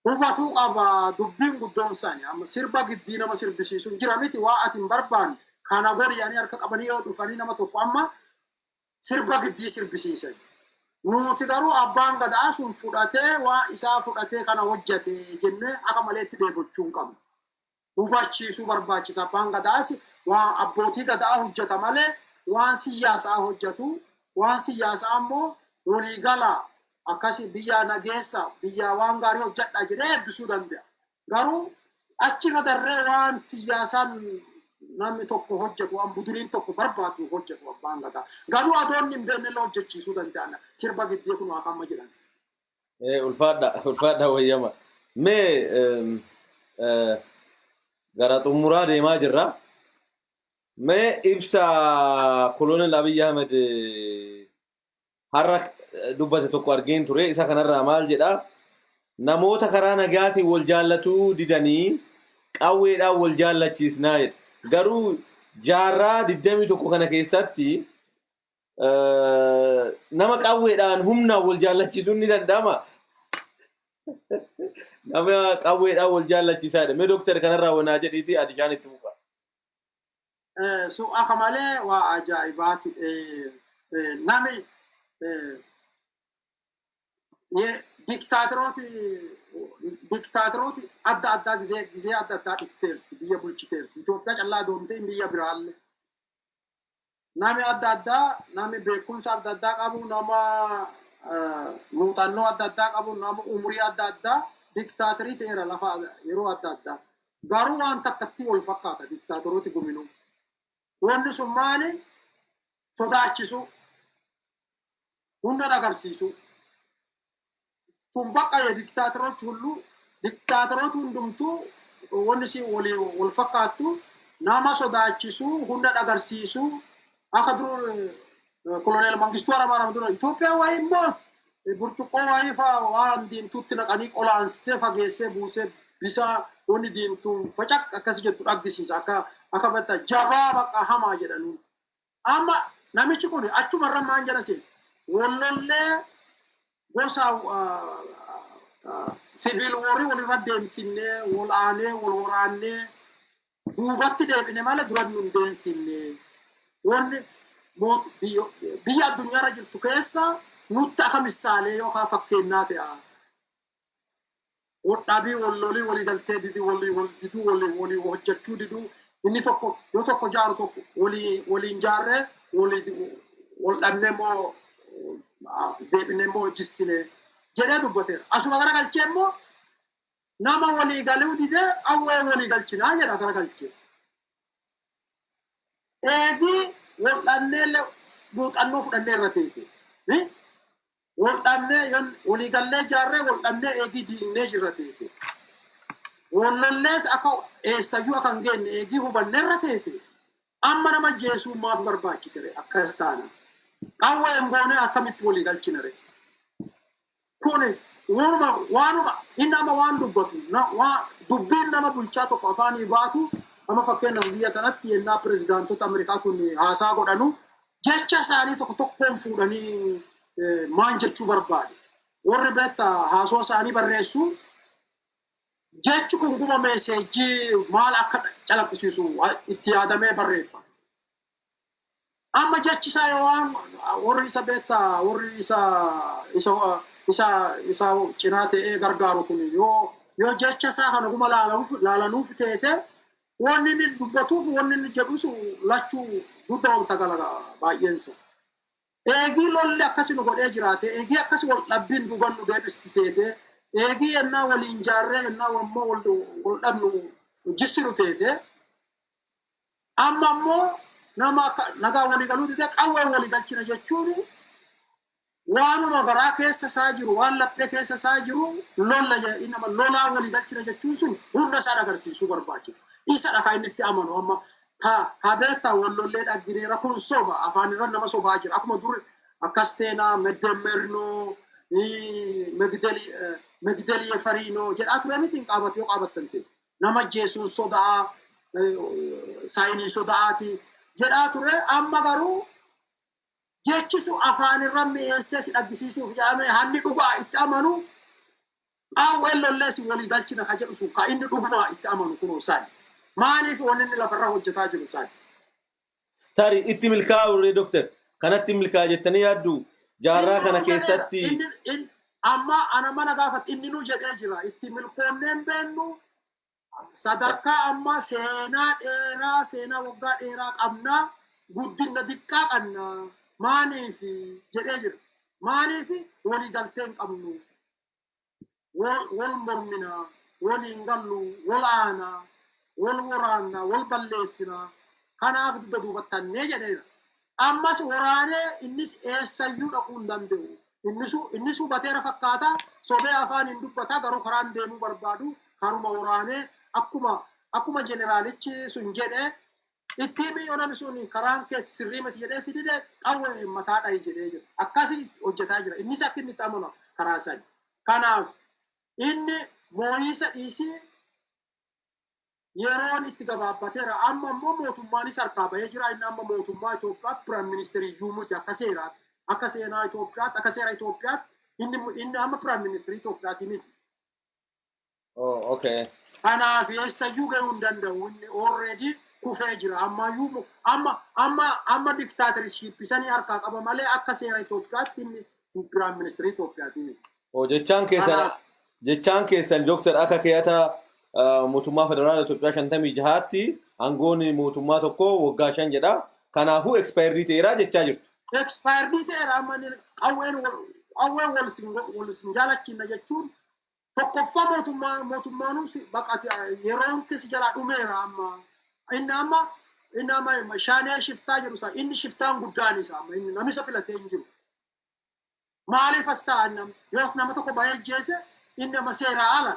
hubatuu qaba dubbiin guddoon isaanii. Amma sirba giddii nama sirbisiisuun jira miti, waa ati hin barbaanne kana godhiyanii harka qabanii yoo dhufanii nama tokko amma sirba giddii sirbisiisan. Nuti garuu abbaan gadaa sun fudhatee, waa isaa fudhatee kana hojjate jennee akka maleetti dheebochuu hin qabnu. Hubachiisuu barbaachisa. Abbaan gadaas waa abbootii gadaa hojjeta malee waan siyaasaa hojjetu, waan siyaasaa ammoo waliigala akkasi biyya nageessa, biyya waan gaarii hojjedha jedhee eebbisuu danda'a. Garuu achirra darree waan siyaasaan namni tokko hojjetu, waan buduriin tokko barbaadu hojjetu abbaan gadaa. Garuu adoonni hin beekne illee hojjechiisuu danda'an sirba giddee kun akka amma jedhan. Ulfaadha, ulfaadha, wayyama. Mee gara xumuraa deemaa jirra. Mee ibsa Kolonel Abiy Ahmed har'a dubbate tokko argeen ture. Isa kanarraa maal jedhaa? Namoota karaa nagaatiin wal jaallatuu didanii qawweedhaan wal jaallachiisnaa jedha. Garuu jaarraa 21 kana keessatti nama qawweedhaan humnaan wal jaallachiisuun ni danda'ama? Nama qawweedhaan wal jaallachiisaadha. Mee dooktar, kanarraa wanaa jedhiiti Adishaan itti fufa. So akka malee waa ajaa'ibaati. Nami diktaatorooti adda addaa gizee adda addaa dhufteerti, biyya bulchiteerti. Itoophiyaa callaa doomtee biyya biraallee. Nami adda addaa, nami beekumsa adda addaa qabu, nama muuxannoo adda addaa qabu, nama umurii adda addaa diktaatorii ta'eera lafa yeroo adda addaa. Garuu waan takkatti wal fakkaata diktaatorooti guminuu. Wanni sun maali? Sodaachisuu. Humna agarsiisuu. Kun bakka diktaatorochi ሁሉ diktaatorooti hundumtuu Wanni si walii wal fakkaattu nama sodaachisu, humna dhagarsiisu, akka dur koloneel Mangistuu Hayilamaariyaam dura Itoophiyaa waa'ee mooti burcuqqoo waa'ee fa'aa waan diimtuutti naqanii qolaansee fageessee buusee bisaa wanni diimtuun facaq akkas jettu dhaggisiisa, akka bakka jabaa bakka hamaa jedhanii. Amma namichi kun achumarra maan jedha seen wallollee gosa civil warii walirra deemsinnee, wal aanee wal waraannee duubatti deebine malee dura nun deemsinne. Wanni biyya addunyaarra jirtu keessa nutti akka misaalee yookaan fakkeenyaa ta'a. Waldhabii, wal lolii, walii galtee diduu, walii wal diduu, walii walii hojjechuu diduu, inni tokko yoo tokko jaaru tokko walii waliin jaarree walii wal dhabnee immoo deebinee immoo jissine jedhee dubbateera. Asuma garagalchee immoo nama walii galuu didee qawwee walii galchinaa jedha garagalchee. Eegii wal dhabnee muuxannoo fudhannee irra teete. Wal dhabnee walii gallee jaarree wal dhabnee eegii diinnee jirra teete. Wal lollees akka eessayyuu akka hin geenye eegii hubannee irra teete. Amma nama jeesuu maaf barbaachisere akkas taana? Qawwee hin goone akkamitti walii galchinare? Kun waanuma waanuma inni amma waan dubbatu, dubbiin nama bulchaa tokko afaanii baatu, amma fakkeenyaaf biyya kanatti yennaa pirezidaantota Ameerikaa tun haasaa godhanu jecha isaanii tokko tokkoon fuudhanii maan jechuu barbaade. Warri beektaa haasoo isaanii barreessu jechi kun guma message maal akka calaqqisiisu itti yaadamee barreeffa. Amma jechi isaa yoo waan warri isa beektaa warri isa cinaa ta'ee gargaaru kun yoo jecha isaa kana guma laalanuuf teete, wanni inni dubbatuuf wanni inni jedhus lachuu dugda wanta gala baay'eensa. Eegii lolli akkasi nu godhee jiraate, eegii akkasi wal dhabbiin duuban nu deebisti teete, eegii yennaa waliin jaarree yennaa ammoo wal dhabnu jissinu teete, amma ammoo nama akka nagaa walii galuu didee qawwee walii galchina jechuun waanuma garaa keessa isaa jiru, waan laphee keessa isaa jiru lolla nama lolaa walii galchina jechuun sun humna isaa agarsiisuu barbaachisa. Isa dha kan inni itti amanu amma ta beektaa wal lollee dhaggineera. Kun soba, afaan irra nama sobaa jira. Akkuma dur akkas teenaa meddeemmeernoo megdelii fariinoo jedhaa ture miti hin qaabatu yoo qaabattan ta'e. Nama jeesuun sodaa saayinii sodaati jedhaa ture. Amma garuu jechisu afaan irra mi'eessee si dhaggisiisuuf jedhamee hanni dhugaa itti amanu qawween lollee si walii galchina ka jedhu sun ka inni dhugumaa itti amanu kunoo isaani. Maaliif wanni inni lafarra hojjetaa jiru isaani? Tarii itti milkaa'u ree, Dooktar? Kanatti milkaa'a jettanii yaaddu jaarraa kana keessatti? Amma ana mana gaafatti inni nu jedhee jira. Itti milkoonneen beennu sadarkaa amma seenaa dheeraa, seenaa waggaa dheeraa qabnaa, guddina diqqaa qabna, maaliif jedhee jira. Maaliif walii galtee hin qabnu? Wal mormina, waliin gallu, wal aana, wal waraanna, wal balleessina. Kanaaf dugda duubattannee jedheera. Ammas waraanee innis eessayyuu dhaquu hin danda'u. Innis hubateera fakkaata, sobee afaan hin dubbata, garuu karaan deemuu barbaadu karuma waraanee akkuma jeneraalichi sun jedhe itti himi, yoo namni sun karaan kee sirrii miti jedhee si dide qawwee mataa dhahi jedhee jira. Akkasii hojjetaa jira. Innis akka inni itti amanu karaa sani. Kanaaf inni moo'iisa dhiisii yeroon itti gabaabbateera. Amma immoo mootummaanis harkaa bahee jira. Inni amma mootummaa Itoophiyaa prime ministerii iyyuu miti akka seeraatti. Akka seenaa Itoophiyaatti, akka seera Itoophiyaatti inni amma prime ministerii Itoophiyaati miti. Oh, okay. Kanaaf eessayyuu gahuu hin danda'u. Inni already kufee jira. Ammayyuu amma dictatorship sanii harkaa qaba malee akka seera Itoophiyaatti inni prime ministerii Itoophiyaati miti. Oh, jechaan keessan, Dooktar, akka keeyata mootummaa federaala Itoophiyaa 56tti aangoon mootummaa tokko waggaa 5 jedha. Kanaafuu expired ta'eera jechaa jirtu. Expired ta'eera. Amma inni qawween wal sin jaalachinna jechuun tokkoffaa mootummaanuu baqa yeroon keessa jalaa dhumeera amma. Inni amma shaanee shiftaa jedhu isaa inni shiftaan guddaan isaa amma inni namisa filatee hin jiru. Maaliif as ta'a namni yoo nama tokko bahee jeese inni amma seeraa ala.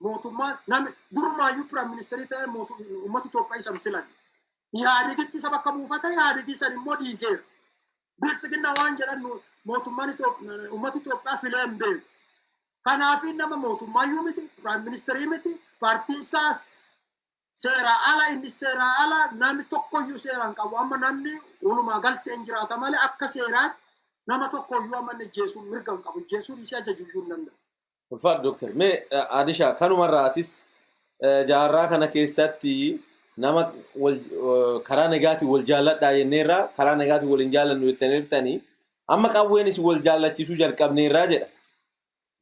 Mootummaan namni durumaayyuu prime ministerii ta'e uummata Itoophiyaa isa hin filanne. Ihaadigitti isa bakka buufata, Ihaadigii san immoo diigeera. Biltsiginnaa waan jedhan mootummaan uummata Itoophiyaa filee hin beeku. Kanaaf nama mootummaayyuu miti, prime ministerii miti, paartiin isaas seeraa ala, inni seeraa ala, namni tokkoyyuu seeraan qabu. Amma namni walumaa galteen jiraata malee akka seeraatti nama tokkoyyuu amma inni ajjeesuun mirga hin qabu. Ajjeesuun isii ajajuyyuu hin danda'u. Ulfaadhu, Dooktar. Mee Adisha, kanumarraatis jaarraa kana keessatti nama karaa nagaatiin wal jaalladhaa jenneerraa, karaa nagaatiin wal hin jaallannu jettaniirtanii, amma qawweenis wal jaallachiisuu jalqabneerraa jedha.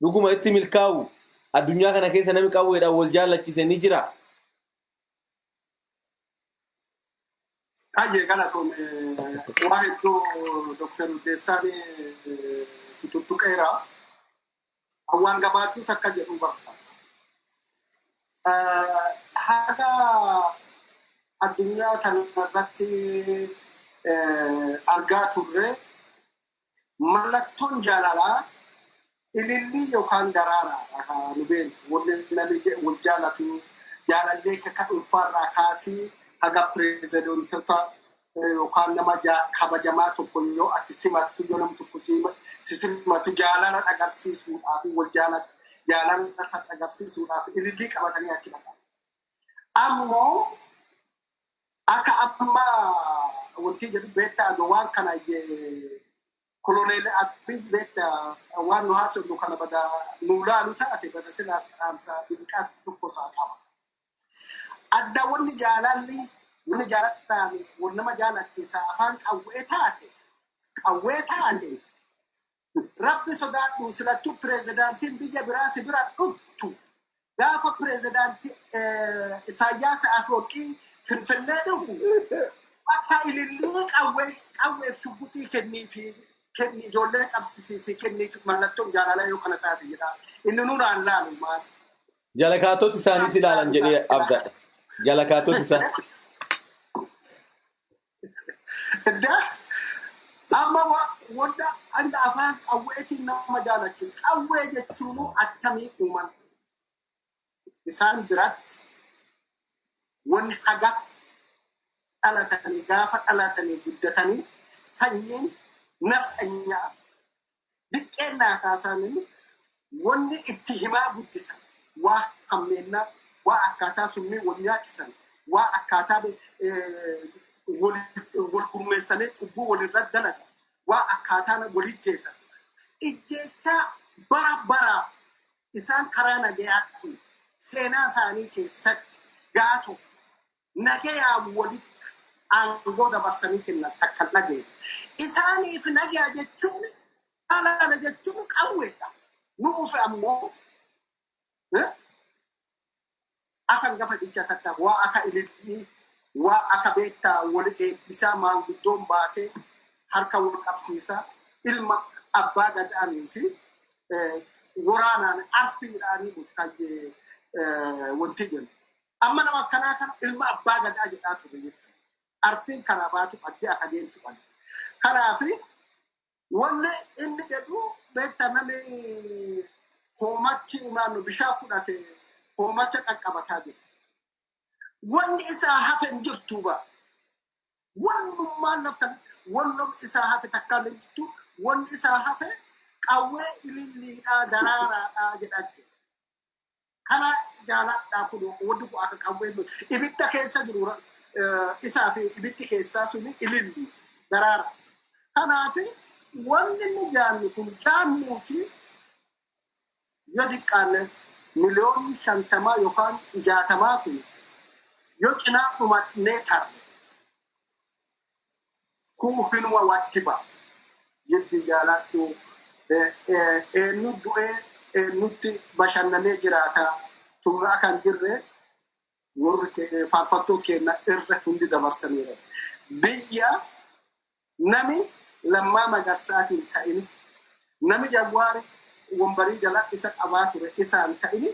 Dhuguma itti milkaa'u? Addunyaa kana keessa namni qawweedhaan wal jaallachise ni jira? Baay'ee galatoome. Waa hedduu Dooktar Hundeessaan tuttuqeera. Waan gabaabduu takka jedhuu barbaada. Haga addunyaa kanarratti argaa turre, mallattoon jaalalaa ilillii yookaan daraaraadha nu beektu. Wanni namni wal jaalatu jaalallee akka dhuunfaarraa kaasii haga pirezidaantota yookaan nama kabajamaa tokko yoo ati simattu, yoo namni tokko si simatu, jaalala agarsiisuudhaaf, wal jaalala san agarsiisuudhaaf ilillii qabatanii achi dhaqan. Ammoo akka amma wanti jedhu beektaa, adoo waan kana Koloneel Abiy beektaa waan nu haasofnu kana bada nu laalu taate, bada silaa dhaamsa dinqaa tokko isaa qaba. Adda wanni jaalalli, wanni jaaladhaan wal nama jaalachiisa afaan qawwee taate, Rabbi sodaadhu. Silattuu pireezidaantiin biyya biraa si bira dhuftu, gaafa pireezidaantii Isaayyaas Afwerqii Finfinnee dhufu, akka ilillii qawweef shugguxii kenniifi, kenni, ijoollee qabsiisi kenniif, mallattoon jaalalaa yoo kana taate jedha. Inni nuraan laalu maal? Jalakaatota isaaniis ilaalan jedhee abdadha. Jalakaatota isaa. Idda amma wanta anda afaan qawweetiin nama jaalachisa. Qawwee jechuun attamii uumamte? Isaan biratti wanni haga dhalatanii, gaafa dhalatanii guddatanii, sanyiin nafxanyaa diqqeennaa kaasanii wanni itti himaa guddisan waa hammeennaa, waa akkaataa summii wal nyaachisan, waa akkaataa wal gurmeessanii cubbuu walirra dalagan, waa akkaataa walijjeessan. Ijjeechaa bara baraa isaan karaa nagayaatti seenaa isaanii keessatti gaatu nagayaan walitti aangoo dabarsanii kennan takka dhageenye. Isaaniif nagaya jechuun, jaalala jechuun qawweedha. Nu ufe ammoo akka gafa dhicha takka waa akka ilillii, waa akka beektaa wal eebbisaa, maanguddoon baatee harka wal qabsiisaa, ilma abbaa gadaaniiti waraanaan arfiidhaanii kayyee wanti jennu. Amma nama akkanaa kana ilma abbaa gadaa jedhaa ture jechuudha. Arfiin karaa baatu qabdi, akka deemtu qabdi. Kanaafi wanni inni jedhu beektaa, namni hoomachi maannu bishaan fudhate hoomacha qaqqabataa jira. Wanni isaa hafe hin jirtu ba. Wannummaan laftan wannum isaa hafe takkaan hin jirtu. Wanni isaa hafe qawwee, ililliidhaa, daraaraadhaa jedhaa jira. Kana jaaladhaa kun, wanni kun akka qawwee ibidda keessa jiru isaa fi ibiddi keessaa suni ililli daraara. Kanaaf wanni inni jaannu kun jaannuuti, yoo diqqaanne miliyoonni 50 yookaan 60 kun yoo cinaa dhumannee tarre, kuu hinuma watti ba'a. Jibbi jaaladhu, eenyu du'ee eenyutti bashannanee jiraata tun akka hin jirre warri faarfattuu keenya irra hundi dabarsaniiru. Biyya nami Lammaa Magarsaatiin ta'in, nami Jawwaari wambarii jala isa qabaa ture isaan ta'in,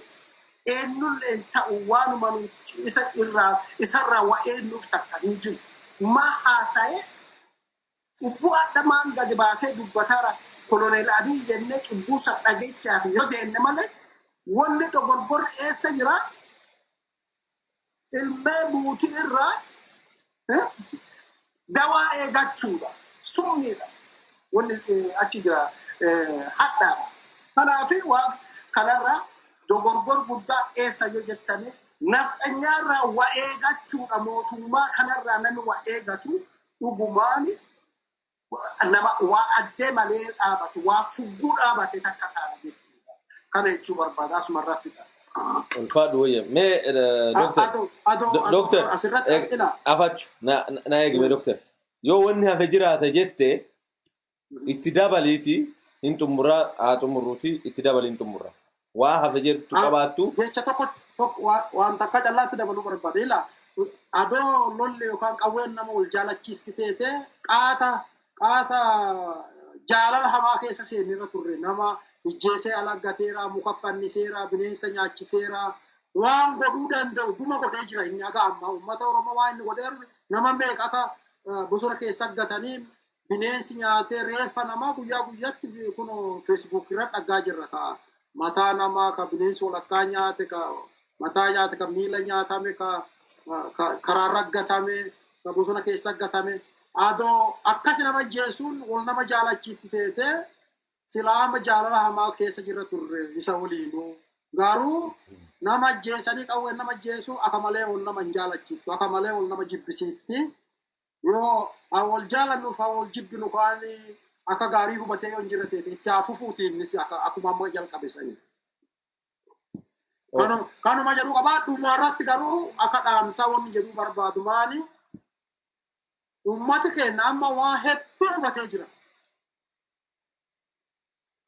eenyullee ta'u, waanuma nuti isa irraa isarraa wa eenyuuf takka hin jiru. Maa haasa'ee cubbuu addamaan gadi baasee dubbataara Koloneel Abiy jennee cubbuu san dhageechaaf yoo deenne malee. Wanni dogoggorri eessa jira? Ilmee buutii irraa dawaa eegachuudha. Summiidha. Wanni achi jira hadhaadha. Kanaaf waan kanarraa dogoggor guddaa eessa yoo jettanii, nafxanyaarraa wa eegachuudha. Mootummaa kanarraa namni wa eegatu dhugumaan nama waa addee malee dhaabatu, waa fugguu dhaabate takka taana jechuudha. Kana jechuu barbaada asuma irratti. Ulfaadhu wayya. Mee Adoo Dooktar asirratti ila afachu na eegme, dooktar. Yoo wanni hafe jiraata jette itti dabaliiti hin xumurraa, haa xumurruuti, itti dabalii hin xumurra. Waa hafe jettu qabaattu. Jecha tokko tokko waan takka callaatti dabaluu barbaade. Ila adoo lolli yookaan qawween nama wal jaalachiisti teete, qaata qaata jaalala hamaa keessa seenirra turre. Nama ijjeesee alaggateera, muka fanniseera, bineensa nyaachiseera, waan godhuu danda'u dhuma godhee jira. Inni haga ammaa uummata Oromoo waan inni godheeru, nama meeqa akka bosona keessa gatanii bineensi nyaatee, reeffa namaa guyyaa guyyaatti kun Facebook irratti dhaggaa jirra, ka mataa namaa ka bineensi walakkaa nyaate, ka mataa nyaate, ka miila nyaatame, ka karaarra gatame, ka bosona keessa gatame. Adoo akkas nama jeesuun wal nama jaalachiitti teete, silaama jaalala hamaa keessa jirra turre isa waliinuu. Garuu nama jeesanii qawween nama jeesu akka malee wal nama hin jaalachiiftu, akka malee wal nama jibbisiitti. Yoo haa wal jaalannuuf haa wal jibbinu, kaan akka gaarii hubatee yoo hin jirre teete, itti haa fufuuti innis akkuma amma jalqabe sanii. Kanuma jedhu qabaa. Dhuma irratti garuu akka dhaamsaa wanni jedhuu barbaadu maali? Uummati keenya amma waa hedduu hubatee jira.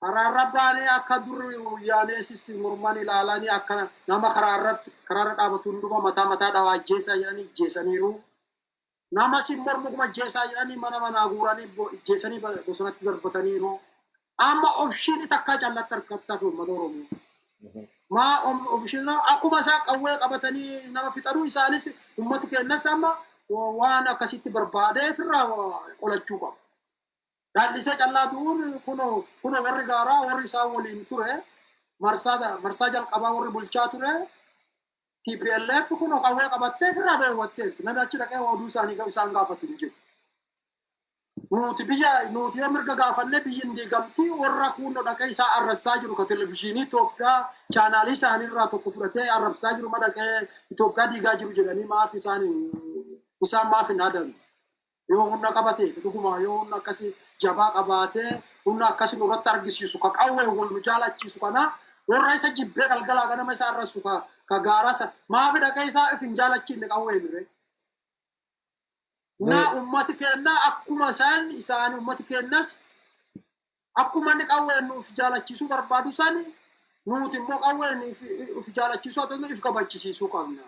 Karaarra baanee akka durri wayyaaneesis morman ilaalanii, akka nama karaarratti karaarra dhaabatu hunduma mataa mataa dhawaa ajjeesaa jedhanii ijjeesaniiru. Nama si mormu kuma ajjeesaa jedhanii mana manaa guuranii ijjeesanii bosonatti darbataniiru. Amma option takkaa callatti harkatti hafe uummata Oromoo. Maa option akkuma isaa qawwee qabatanii nama fixanuu, isaanis uummati keenyas amma waan akkasitti barbaadee ofirraa qolachuu qabu. Dhallisee callaa du'uun kuno warri gaaraa, warri isaan waliin ture, marsaa marsaa jalqabaa warri bulchaa ture TPLF, kuno qawwee qabattee ofirraa dhoowwatteerti. Namni achi dhaqee oduu isaanii isaan gaafatu hin jiru. Nuti biyya nuti yoo mirga gaafanne biyyi hin diigamti. Warra kunno dhaqee isaa arrabsaa jiru, ka televizyiinii Itoophiyaa chaanaalii isaanii irraa tokko fudhatee arrabsaa jiru, ma dhaqee Itoophiyaa diigaa jiru jedhanii maaf isaan maaf hin adannu? Yoo humna qabatee, dhuguma yoo humna akkasii jabaa qabaatee, humna akkasii nurratti argisiisu, ka qawwee wal nu jaalachiisu kana, warra isa jibbee galgalaa ganama isaa arrabsu, ka gaaraa isa maaf dhaqee isaa if hin jaalachiifne qawwee mire? Na ummati keenya akkuma isaan ummati keenyas akkuma inni qawween nuuf jaalachiisuu barbaadu san, nuti immoo qawween uf jaalachiisuu haa ta'u, if kabachisiisuu qabna.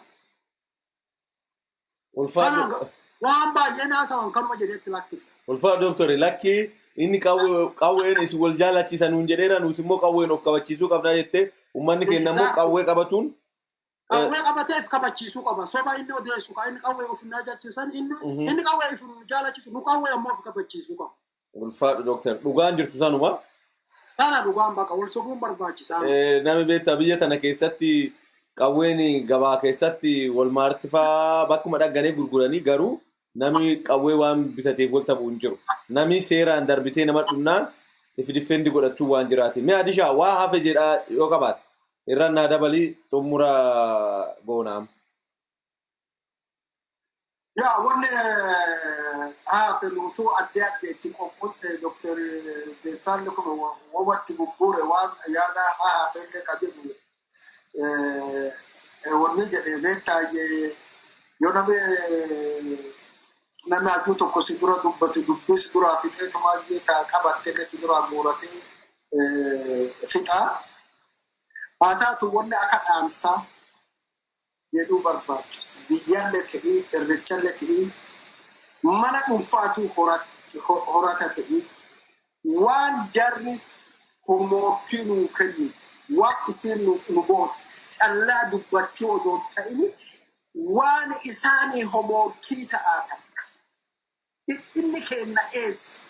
Ulfaadhu. Waan baay'ee naasawan kanuma jedheetti lakkisa. Ulfaadhu dooktori. Lakki, inni qawween isin wal jaalachiisa nuun jedheera, nuti immoo qawween of kabachiisuu qabna jettee, uummanni keenya immoo qawwee qabatuun Qawwee qabatee if kabachiisuu qaba. Soba inni odeessu kan inni qawwee of hin jaalachiisan, inni qawwee if hin jaalachiisu, nu qawwee ammoo of kabachiisuu qaba. Ulfaadhu dooktar, dhugaan jirtu sanuma. Tana dhugaan baqa, wal sobuun barbaachisaa. Nami beektaa, biyya tana keessatti qawween gabaa keessatti wal maartifaa bakkuma dhagganee gurguranii, garuu namni qawwee waan bitateef wal ta'uu hin jiru. Namni seeraan darbitee nama dhunnaan if defend godhachuu waan jiraati. Mee Adishaa, waa hafe jedhaa yoo qabaate irra naa dabalii, xumura goonaam. Yaa, wanni hafe nuutuu addee addeetti qoqqotte. Dooktar Deessaalli kun wamatti gugguure waan yaada hafellee ka jedhu wanni jedhee beektaa, yoo namni hayyuu tokko si dura dubbate, dubbii si duraa fixeetumaa taa qabattee si duraa guuratee fixaa. Haa taatu, wanni akka dhaamsaa jedhuu barbaachisu, biyyallee ta'ii, irrichallee ta'ii, mana dhuunfaatu horata ta'ii, waan jarri homework nuu kennu, waan isiin nu gootu callaa dubbachuu odoo hin ta'ini, waan isaanii homework ta'aa takka. Dhiphinni keenna eessa?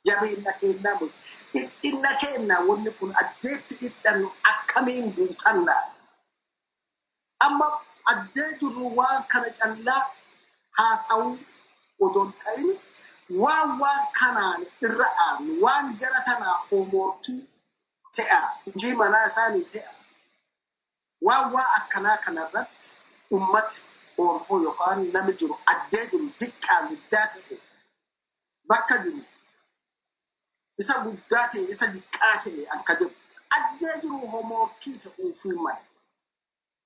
Jabeenya keenna miti. Dhiphinna keenna wanni kun addeetti dhidhatte. hidhannu akkamiin guutannaa. Amma addee jirru waan kana callaa haasa'uu odoo hin ta'in waan waan kanaan irra aanu, waan jara tanaa homework ta'a, hojii manaa isaanii ta'a. Waan waa akkanaa kanarratti ummati Oromoo yookaan nami jiru addee jiru diqqaa guddaa ta'e, bakka jiru isa guddaa ta'e isa diqqaa ta'e akka jedhu addee jiru homework ta'uufii male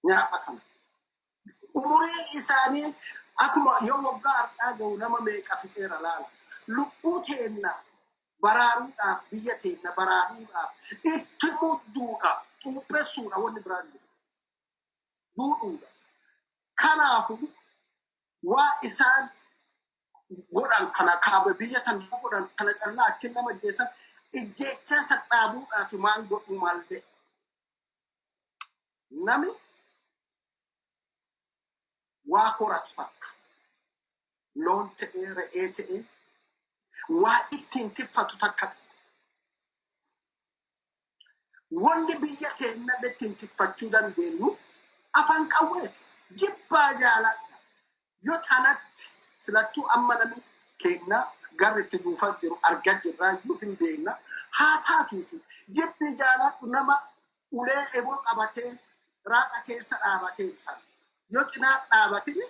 nyaapha kana. Umurii isaanii akkuma yoo waggaa har'aa gahu nama meeqa fixeera laala. Lubbuu teenna baraaruudhaaf, biyya teenna baraaruudhaaf itti mudduudha, xuuphessuudha, wanni biraan jiru. Duudhuudha. Kanaafuu waa isaan godhan kana, kaaba biyya san godhan kana callaa achi nama ajjeesan, ijjeechaa san dhaabuudhaaf maal godhuu mallee. Nami waa horatu takka loon ta'ee re'ee ta'ee waa ittiin tiffatu takka qaba. Wanni biyya keenya ittiin tiffachuu dandeenyu afaan qawweeti. Jibbaa jaaladha. Yoo tanatti silattuu amma namni keenya garri itti buufaa jiru argaa jirraayyuu hin beekna. Haa taatuuti jibbi jaaladhu nama ulee eboo qabatee raaqa keessa dhaabatee dhufan. Yoo cinaa dhaabatini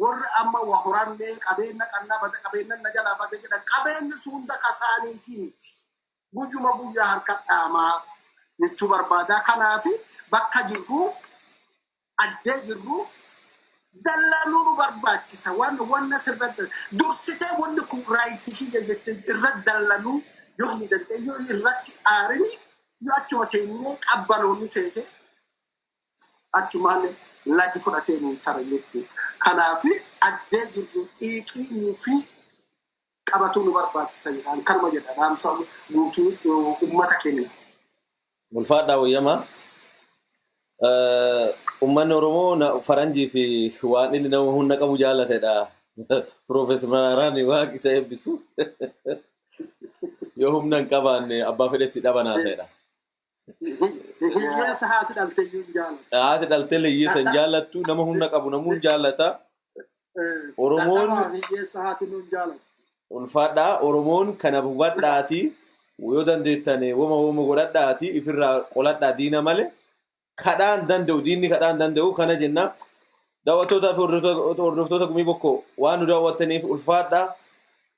warri amma wa horannee qabeenya qannaa bade, qabeenya na jalaa bade jedhan, qabeenyi sun hunda kasaaniitii miti. Guyyuma guyyaa harka dhaamaa jechuu barbaada. Kanaaf bakka jirru addee jirru dallanuu nu barbaachisa. Waan wanna sirratti dursitee wanni kun right kiyya jettee irratti dallanuu yoo hin dandeenye, yoo irratti aarini, yoo achuma teenyee qabbanoonni teete achumaan lagi fudhatee nu tara jechuudha. Kanaaf addee jirru xiiqii nuufii qabatuu nu barbaachisa jedhaan kanuma jedha dhaamsa guutuu uummata keenya. Ulfaadhaa, wayyamaa. Uummanni Oromoo faranjii fi waan inni nama humna qabu jaalatedha. Piroofeesar Maraaraan Waaqi isa eebbisu. Yoo humna hin qabaanne abbaa fedhe si dhabanaa ta'edha. Hiyyeessa haati dhalte iyyuu hin jaalatu. Haati dhaltee hiyyeessa hin jaallattu, nama humna qabu namuu hin jaallata. Oromoon Dadhabaa hiyyeessa haati nu hin jaalatu. Ulfaadhaa, Oromoon kana hubadhaati, yoo dandeettan woma woma godhadhaati ifirraa qoladhaa diina malee kadhaan danda'u, diinni kadhaan danda'u kana jenna. Daawwattootaa fi hordoftoota Gumii Bokkoo, waan nu daawwattaniif ulfaadhaa.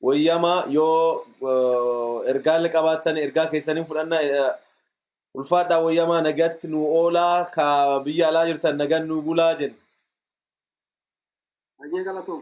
Wayyamaa, yoo ergaalee qabaattan ergaa keessanii fudhanna. Ulfaadhaa, wayyamaa, nagatti nu oolaa, ka biyya alaa jirtan nagan nu bulaa jenna. Hayyee, galatoom.